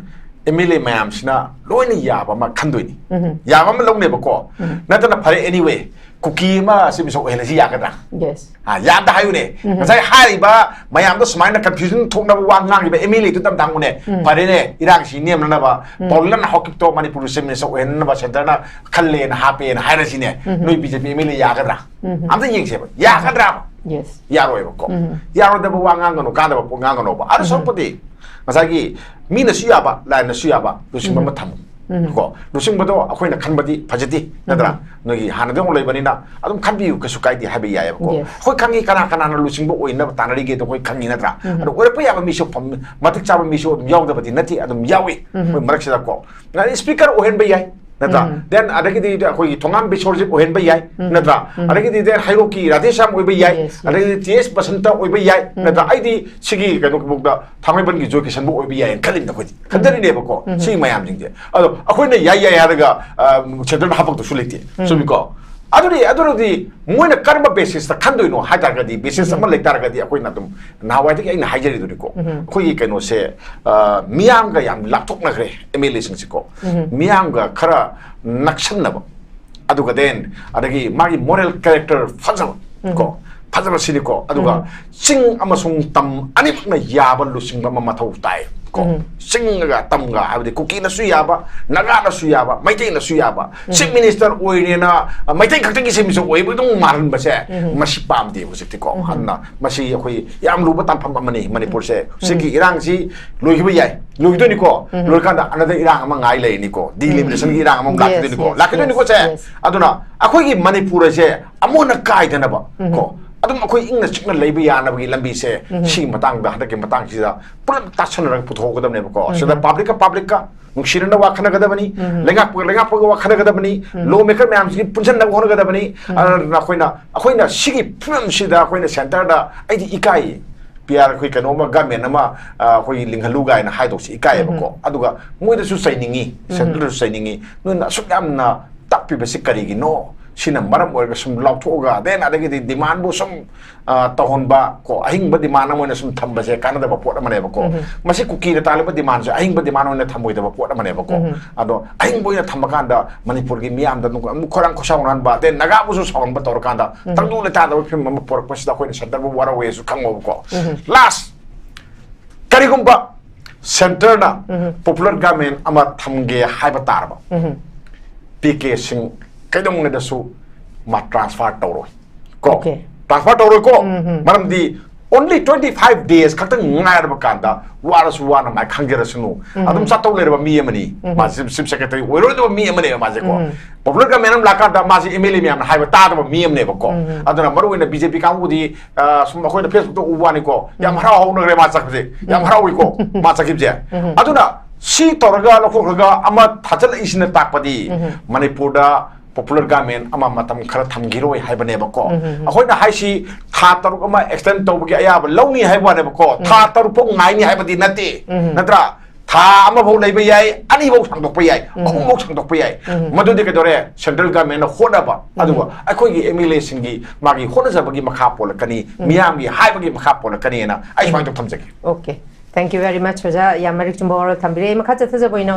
ꯑꯦꯝ ꯑꯦꯜ ꯑꯦ ꯃꯌꯥꯝꯁꯤꯅ ꯂꯣꯏꯅ ꯌꯥꯕ ꯑꯃ ꯈꯟꯗꯣꯏꯅꯤ꯫ ꯌꯥꯕ ꯑꯃ ꯂꯧꯅꯦꯕꯀꯣ꯫ ꯅꯠꯇꯅ ꯐꯔꯦ, ꯑꯦꯅꯤꯋꯦ, ꯀꯨꯀꯤ ꯑꯃ ꯁꯤ ꯃꯤꯁꯛ ꯑꯣꯏꯍꯜꯂꯁꯤ ꯌꯥꯒꯗ꯭ꯔꯥ? ꯌꯦꯁ꯫ ꯑ, ꯌꯥꯗ ꯍꯥꯏꯌꯨꯅꯦ꯫ ꯉꯁꯥꯏ ꯍꯥꯏꯔꯤꯕ ꯃꯌꯥꯝꯗꯣ ꯁꯨꯃꯥꯏꯅ ꯀꯟꯐ꯭ꯌꯨꯖꯟ ꯊꯣꯛꯅꯕ ꯋꯥ ꯉꯥꯡꯉꯤꯕ ꯑꯦꯝ ꯑꯦꯜ ꯑꯦꯗꯨ ꯇꯝ ꯊꯥꯡꯉꯨꯅꯦ꯫ ꯐꯔꯦꯅꯦ, ꯏꯔꯥꯡꯁꯤ ꯅꯦꯝꯅꯅꯕ ꯄꯥꯎꯂꯟ ꯍꯥꯎꯀꯤꯞꯇꯣ ꯃꯅꯤꯄꯨꯔꯒꯤ ꯆꯤꯐ ꯃꯤꯅꯤꯁꯇꯔ ꯑꯣꯏꯍꯟꯅꯕ ꯁꯦꯟꯇꯔꯅ ꯈꯜꯂꯦꯅ ꯍꯥꯞꯄꯦꯅ ꯍꯥꯏꯔꯁꯤꯅꯦ꯫ ꯅꯣꯏ B J P M L A ꯌꯥꯒꯗ꯭ꯔꯥ? ꯑꯝꯇ ꯌꯦꯡꯁꯦꯕ꯫ ꯌꯥꯒꯗ꯭ꯔꯥ? ꯌꯦꯁ꯫ ꯌꯥꯔꯣꯏꯕꯀꯣ꯫ ꯌꯥꯔꯣꯏꯗꯕ ꯋꯥ ꯉꯥꯡꯒꯅꯨ, ꯀꯥꯟꯅꯕ ꯄꯣꯠ ꯉꯥꯡꯒꯅꯣꯕ꯫ ꯑꯗꯨ ꯁꯔꯨꯛꯄꯨꯗꯤ ꯉꯁꯥꯏꯒꯤ ꯃꯤꯅꯁꯨ ꯌꯥꯕ, ꯂꯥꯏꯅꯁꯨ ꯌꯥꯕ ꯂꯨꯆꯤꯡꯕ ꯑꯃ ꯊꯝꯃꯨ꯫ ꯀꯣ, ꯂꯨꯆꯤꯡꯕꯗꯣ ꯑꯩꯈꯣꯏꯅ ꯈꯟꯕꯗꯤ ꯐꯖꯗꯦ, ꯅꯠꯇ꯭ꯔꯥ? ꯅꯣꯏꯒꯤ ꯍꯥꯟꯅꯗꯒꯤ ꯑꯃꯨꯛ ꯂꯩꯕꯅꯤꯅ ꯑꯗꯨꯝ ꯈꯟꯕꯤꯌꯨ, ꯀꯩꯁꯨ ꯀꯥꯏꯗꯦ ꯍꯥꯏꯕ ꯌꯥꯏꯑꯕꯀꯣ꯫ Yes. ꯑꯩꯈꯣꯏ ꯈꯪꯉꯤ ꯀꯅꯥ ꯀꯅꯥꯅ ꯂꯨꯆꯤꯡꯕ ꯑꯣꯏꯅꯕ ꯇꯥꯟꯅꯔꯤꯒꯦꯗꯣ ꯑꯩꯈꯣꯏ ꯈꯪꯉꯤ, ꯅꯠꯇ꯭ꯔꯥ? ꯑꯗꯣ ꯑꯣꯏꯔꯛꯄ ꯌꯥꯕ ꯃꯤꯁꯨ ꯐꯝ-, ꯃꯇꯤꯛ ꯆꯥꯕ ꯃꯤꯁꯨ ꯑꯗꯨꯝ ꯌꯥꯎꯗꯕꯗꯤ ꯅꯠꯇꯦ, ꯑꯗꯨꯝ ꯌꯥꯎꯏ꯫ ꯑꯩꯈꯣꯏ ꯃꯔꯛꯁꯤꯗꯀꯣ, ꯉꯁꯥꯏ ꯁ꯭ꯄꯤꯀꯔ ꯑꯣꯏꯍꯟꯕ ꯌꯥꯏ, ꯅꯠꯇ꯭ꯔꯥ? Then ꯑꯗꯒꯤꯗꯤ ꯑꯩꯈꯣꯏꯒꯤ ꯊꯣꯉꯥꯝ ꯕꯤꯁꯣꯔꯖꯤꯠ ꯑꯣꯏꯍꯟꯕ ꯌꯥꯏ, ꯅꯠꯇ꯭ꯔꯥ? ꯑꯗꯒꯤꯗꯤ then ꯍꯩꯔꯣꯛꯀꯤ ꯔꯥꯙꯦꯁ꯭ꯌꯥꯝ ꯑꯣꯏꯕ ꯌꯥꯏ, Yes, yes. ꯑꯗꯒꯤꯗꯤ ꯇꯤ ꯑꯦꯁ ꯕꯁꯟꯇ ꯑꯣꯏꯕ ꯌꯥꯏ, ꯅꯠꯇ꯭ꯔꯥ? ꯑꯩꯗꯤ ꯁꯤꯒꯤ ꯀꯩꯅꯣꯒꯤꯐꯥꯎꯗ ꯊꯥꯡꯃꯩꯕꯟꯒꯤ ꯖꯣꯏ ꯀꯤꯁꯟꯕꯨ ꯑꯣꯏꯕ ꯌꯥꯏꯅ ꯈꯜꯂꯤꯕꯅꯤ ꯑꯩꯈꯣꯏꯗꯤ꯫ ꯈꯟꯖꯔꯤꯅꯦꯕꯀꯣ, ꯁꯤꯒꯤ ꯃꯌꯥꯝꯁꯤꯡꯁꯦ꯫ ꯑꯗꯣ ꯑꯩꯈꯣꯏꯅ ꯌꯥꯏ ꯌꯥꯏ ꯍꯥꯏꯔꯒ, ꯑ, ꯁꯦꯟꯇꯔꯗ ꯍꯥꯄꯛꯇꯧꯁꯨ ꯂꯩꯇꯦ꯫ ꯆꯨꯝꯃꯤꯀꯣ? ꯑꯗꯨꯗꯤ, ꯑꯗꯨꯅꯗꯤ ꯃꯣꯏꯅ ꯀꯔꯝꯕ ꯕꯦꯁꯤꯁꯇ ꯈꯟꯗꯣꯏꯅꯣ ꯍꯥꯏ ꯇꯥꯔꯒꯗꯤ, ꯕꯦꯁꯤꯁ ꯑꯃ ꯂꯩ ꯇꯥꯔꯒꯗꯤ ꯑꯩꯈꯣꯏꯅ ꯑꯗꯨꯝ, ꯅꯍꯥꯟꯋꯥꯏꯗꯒꯤ ꯑꯩꯅ ꯍꯥꯏꯖꯔꯤꯗꯨꯅꯤꯀꯣ, ꯑꯩꯈꯣꯏꯒꯤ ꯀꯩꯅꯣꯁꯦ, ꯑ, ꯃꯤꯌꯥꯝꯒ ꯌꯥꯝ ꯂꯥꯞꯊꯣꯛꯅꯈ꯭ꯔꯦ ꯑꯦꯝ ꯑꯦꯜ ꯑꯦꯁꯤꯡꯁꯦꯀꯣ꯫ ꯃꯤꯌꯥꯝꯒ ꯈꯔ ꯅꯛꯁꯟꯅꯕ, ꯑꯗꯨꯒ then ꯑꯗꯒꯤ ꯃꯥꯒꯤ ꯃꯣꯔꯦꯜ ꯀꯦꯔꯦꯛꯇꯔ ꯐꯖꯕ ꯀꯣ, ꯐꯖꯕ ꯁꯤꯅꯤꯀꯣ꯫ ꯑꯗꯨꯒ ꯆꯤꯡ ꯑꯃꯁꯨꯡ ꯇꯝ ꯑꯅꯤꯃꯛꯅ ꯌꯥꯕ ꯂꯨꯆꯤꯡꯕ ꯑꯃ ꯃꯊꯧ ꯇꯥꯏ꯫ ꯀꯣ, ꯆꯤꯡꯒ ꯇꯝꯒ ꯍꯥꯏꯕꯗꯤ ꯀꯨꯀꯤꯅꯁꯨ ꯌꯥꯕ, ꯅꯥꯒꯥꯅꯁꯨ ꯌꯥꯕ, ꯃꯩꯇꯩꯅꯁꯨ ꯌꯥꯕ, ꯆꯤꯐ ꯃꯤꯅꯤꯁꯇꯔ ꯑꯣꯏꯔꯦꯅ, ꯑ, ꯃꯩꯇꯩ ꯈꯛꯇꯒꯤ ꯆꯤꯐ ꯃꯤꯅꯤꯁꯇꯔ ꯑꯣꯏꯕꯗꯧ ꯃꯥꯜꯍꯟꯕꯁꯦ, ꯃꯁꯤ ꯄꯥꯝꯗꯦ ꯍꯧꯖꯤꯛꯇꯤꯀꯣ꯫ ꯑꯗꯨꯅ ꯃꯁꯤ ꯑꯩꯈꯣꯏ ꯌꯥꯝ ꯂꯨꯕ ꯇꯥꯟꯐꯝ ꯑꯃꯅꯤ ꯃꯅꯤꯄꯨꯔꯁꯦ꯫ ꯁꯤꯒꯤ ꯏꯔꯥꯡꯁꯤ ꯂꯣꯏꯈꯤꯕ ꯌꯥꯏ, ꯂꯣꯏꯈꯤꯗꯣꯏꯅꯤꯀꯣ꯫ ꯂꯣꯏꯔꯀꯥꯟꯗ ꯑꯅꯗ ꯏꯔꯥꯡ ꯑꯃ ꯉꯥꯏ ꯂꯩꯔꯅꯤꯀꯣ, ꯗꯤꯂꯤꯃꯤꯇꯦꯁꯟꯒꯤ ꯏꯔꯥꯡ ꯑꯃ ꯑꯃꯨꯛ ꯂꯥꯛꯈꯤꯗꯣꯏꯅꯤꯀꯣ, ꯂꯥꯛꯈꯤꯗꯣꯏꯅꯤꯀꯣ ꯁꯦ꯫ ꯑꯗꯨꯅ ꯑꯩꯈꯣꯏꯒꯤ ꯃꯅꯤꯄꯨꯔ ꯑꯁꯦ ꯑꯃꯨꯛ ꯍꯟꯅ ꯀꯥꯏꯗꯅꯕ ꯀꯣ, ꯑꯗꯨꯝ ꯑꯩꯈꯣꯏ ꯏꯪꯅ ꯆꯤꯛꯅ ꯂꯩꯕ ꯌꯥꯅꯕꯒꯤ ꯂꯝꯕꯤꯁꯦ, ꯁꯤꯒꯤ ꯃꯇꯥꯡꯗ, ꯍꯟꯗꯛꯀꯤ ꯃꯇꯥꯡꯁꯤꯗ ꯄꯨꯂꯞ ꯇꯥꯁꯟꯅꯔꯒ ꯄꯨꯊꯣꯛꯀꯗꯕꯅꯦꯕꯀꯣ꯫ ꯁꯤꯗ ꯄꯕ꯭ꯂꯤꯛꯀ ꯄꯕ꯭ꯂꯤꯛꯀ ꯅꯨꯡꯁꯤꯅꯅ ꯋꯥ ꯈꯟꯅꯒꯗꯕꯅꯤ, ꯂꯩꯉꯥꯛꯄꯒ ꯂꯩꯉꯥꯛꯄꯒ ꯋꯥ ꯈꯟꯅꯒꯗꯕꯅꯤ, ꯂꯣ ꯃꯦꯀꯔ ꯃꯌꯥꯝꯁꯤꯒꯤ ꯄꯨꯟꯁꯤꯟꯅꯕ ꯍꯣꯠꯅꯒꯗꯕꯅꯤ꯫ ꯑꯗꯨꯅ ꯑꯩꯈꯣꯏꯅ, ꯑꯩꯈꯣꯏꯅ ꯁꯤꯒꯤ ꯐꯤꯕꯝꯁꯤꯗ ꯑꯩꯈꯣꯏꯅ ꯁꯦꯟꯇꯔꯗ, ꯑꯩꯗꯤ ꯏꯀꯥꯏ, ꯄꯤ ꯑꯥꯔ ꯑꯩꯈꯣꯏ ꯀꯩꯅꯣꯝꯃ ꯒꯃꯦꯟ ꯑꯃ, ꯑ, ꯑꯩꯈꯣꯏ ꯂꯤꯡꯍꯜꯂꯨ ꯀꯥꯏꯅ ꯍꯥꯏꯗꯧꯁꯤ ꯏꯀꯥꯏꯌꯦꯕꯀꯣ꯫ ꯑꯗꯨꯒ ꯃꯣꯏꯗꯁꯨ ꯆꯩꯅꯤꯡꯉꯤ, ꯁꯦꯟꯇꯔꯗꯁꯨ ꯆꯩꯅꯤꯡꯉꯤ, ꯅꯣꯏꯅ ꯑꯁꯨꯛ ꯌꯥꯝꯅ ꯇꯞꯄꯤꯕꯁꯤ ꯀꯔꯤꯒꯤꯅꯣ? ꯁꯤꯅ ꯃꯔꯝ ꯑꯣꯏꯔꯒ ꯁꯨꯝ ꯂꯥꯎꯊꯣꯛꯑꯒ, then ꯑꯗꯒꯤꯗꯤ ꯗꯤꯃꯥꯟꯕꯨ ꯁꯨꯝ, ꯑ, ꯇꯧꯍꯟꯕ ꯀꯣ, ꯑꯍꯤꯡꯕ ꯗꯤꯃꯥꯟ ꯑꯃ ꯑꯣꯏꯅ ꯁꯨꯝ ꯊꯝꯕꯁꯦ ꯀꯥꯟꯅꯗꯕ ꯄꯣꯠ ꯑꯃꯅꯦꯕꯀꯣ꯫ ꯃꯁꯤ ꯀꯨꯀꯤꯅ ꯇꯥꯜꯂꯤꯕ ꯗꯤꯃꯥꯟꯁꯦ ꯑꯍꯤꯡꯕ ꯗꯤꯃꯥꯟ ꯑꯣꯏꯅ ꯊꯝꯃꯣꯏꯗꯕ ꯄꯣꯠ ꯑꯃꯅꯦꯕꯀꯣ꯫ ꯑꯗꯣ ꯑꯍꯤꯡꯕ ꯑꯣꯏꯅ ꯊꯝꯕ ꯀꯥꯟꯗ ꯃꯅꯤꯄꯨꯔꯒꯤ ꯃꯤꯌꯥꯝꯗ ꯑꯃꯨꯛ, ꯑꯃꯨꯛ ꯈꯣꯏꯔꯥꯡ ꯈꯣꯏꯁꯥꯎꯅꯍꯟꯕ, then ꯅꯥꯒꯥꯕꯨꯁꯨ ꯁꯥꯎꯍꯟꯕ ꯇꯧꯔꯀꯥꯟꯗ ꯇꯪꯗꯨ ꯂꯩꯇꯥꯗꯕ ꯐꯤꯕꯝ ꯑꯃ ꯄꯨꯔꯛꯄꯁꯤꯗ ꯑꯩꯈꯣꯏꯅ ꯁꯦꯟꯇꯔꯕꯨ ꯋꯥꯔꯧꯋꯦꯁꯨ ꯈꯪꯉꯣꯕꯀꯣ꯫ ꯂꯥꯁ, ꯀꯔꯤꯒꯨꯝꯕ ꯁꯦꯟꯇꯔꯅ ꯄꯣꯄꯨꯂꯔ ꯒꯚꯔꯟꯃꯦꯟ ꯑꯃ ꯊꯝꯒꯦ ꯍꯥꯏꯕ ꯇꯥꯔꯕ, ꯄꯤ ꯀꯦ ꯁꯤꯡ ꯀꯩꯗꯧꯉꯩꯗꯁꯨ ꯃꯥ ꯇ꯭ꯔꯥꯟꯁꯐꯔ ꯇꯧꯔꯣꯏ ꯀꯣ꯫ Okay. ꯇ꯭ꯔꯥꯟꯁꯐꯔ ꯇꯧꯔꯣꯏꯀꯣ꯫ ꯃꯔꯝꯗꯤ only twenty five days ꯈꯛꯇꯪ ꯉꯥꯏꯔꯕ ꯀꯥꯟꯗ ꯋꯥꯔꯁꯨ ꯋꯥꯅ ꯃꯥꯏ ꯈꯪꯖꯔꯁꯅꯨ꯫ ꯑꯗꯨꯝ ꯆꯠꯇꯧ ꯂꯩꯔꯕ ꯃꯤ ꯑꯃꯅꯤ꯫ ꯃꯥꯁꯦ ꯆꯤꯐ ꯁꯦꯀ꯭ꯔꯦꯇꯔꯤ ꯑꯣꯏꯔꯣꯏꯗꯕ ꯃꯤ ꯑꯃꯅꯦꯕ ꯃꯥꯁꯦꯀꯣ꯫ ꯄꯣꯄꯨꯂꯔ ꯒꯚꯔꯟꯃꯦꯟ ꯑꯃ ꯂꯥꯛꯀꯥꯟꯗ ꯃꯥꯁꯦ ꯑꯦꯝ ꯑꯦꯜ ꯑꯦ ꯃꯌꯥꯝꯅ ꯍꯥꯏꯕ ꯇꯥꯗꯕ ꯃꯤ ꯑꯃꯅꯦꯕꯀꯣ꯫ ꯑꯗꯨꯅ ꯃꯔꯨꯑꯣꯏꯅ ꯕꯤ ꯖꯦ ꯄꯤ ꯀꯥꯡꯕꯨꯗꯤ, ꯑ, ꯁꯨꯝ ꯑꯩꯈꯣꯏꯅ ꯐꯦꯁꯕꯨꯛꯇ ꯎꯕ ꯋꯥꯅꯤꯀꯣ, ꯌꯥꯝ ꯍꯔꯥꯎ ꯍꯧꯅꯈ꯭ꯔꯦ ꯃꯥ ꯆꯠꯈ꯭ꯔꯦ, ꯌꯥꯝ ꯍꯔꯥꯎꯏꯀꯣ ꯃꯥ ꯆꯠꯈꯤꯕꯁꯦ꯫ ꯑꯗꯨꯅ ꯁꯤ ꯇꯧꯔꯒ ꯂꯧꯊꯣꯛꯈ꯭ꯔꯒ ꯑꯃ ꯊꯥꯖꯤꯜꯂꯛꯏꯁꯤꯅ ꯇꯥꯛꯄꯗꯤ ꯃꯅꯤꯄꯨꯔꯗ ꯄꯣꯄꯨꯂꯔ ꯒꯚꯔꯟꯃꯦꯟ ꯑꯃ ꯃꯇꯝ ꯈꯔ ꯊꯝꯈꯤꯔꯣꯏ ꯍꯥꯏꯕꯅꯦꯕꯀꯣ꯫ ꯑꯩꯈꯣꯏꯅ ꯍꯥꯏꯁꯤ ꯊꯥ ꯇꯔꯨꯛ ꯑꯃ ꯑꯦꯛꯁꯇꯦꯟ ꯇꯧꯕꯒꯤ ꯑꯌꯥꯕ ꯂꯧꯅꯤ ꯍꯥꯏꯕ ꯋꯥꯅꯦꯕꯀꯣ꯫ ꯊꯥ ꯇꯔꯨꯛ ꯐꯥꯎ ꯉꯥꯏꯅꯤ ꯍꯥꯏꯕꯗꯤ ꯅꯠꯇꯦ, ꯅꯠꯇ꯭ꯔꯥ? ꯊꯥ ꯑꯃꯐꯥꯎ ꯂꯩꯕ ꯌꯥꯏ, ꯑꯅꯤꯐꯥꯎ ꯁꯥꯡꯗꯣꯛꯄ ꯌꯥꯏ, ꯑꯍꯨꯝꯐꯥꯎ ꯁꯥꯡꯗꯣꯛꯄ ꯌꯥꯏ꯫ ꯃꯗꯨꯗꯤ ꯀꯩꯗꯧꯔꯦ? ꯁꯦꯟꯇ꯭ꯔꯦꯜ ꯒꯚꯔꯟꯃꯦꯟꯅ ꯍꯣꯠꯅꯕ, ꯑꯗꯨꯒ ꯑꯩꯈꯣꯏꯒꯤ ꯑꯦꯝ ꯑꯦꯜ ꯑꯦꯁꯤꯡꯒꯤ ꯃꯥꯒꯤ ꯍꯣꯠꯅꯖꯕꯒꯤ ꯃꯈꯥ ꯄꯣꯜꯂꯛꯀꯅꯤ, ꯃꯤꯌꯥꯝꯒꯤ ꯍꯥꯏꯕꯒꯤ ꯃꯈꯥ ꯄꯣꯜꯂꯛꯀꯅꯤꯅ ꯑꯩ ꯁꯨꯃꯥꯏꯅ ꯇꯧ ꯊꯝꯖꯒꯦ꯫ Okay. Thank you very much, ꯑꯣꯖꯥ꯫ ꯌꯥꯝ ꯃꯔꯤꯛ ꯆꯨꯝꯕ ꯋꯥꯔꯣꯜ ꯊꯝꯕꯤꯔꯦ꯫ ꯑꯩ ꯃꯈꯥ ꯆꯠꯊꯖꯕ ꯑꯣꯏꯅ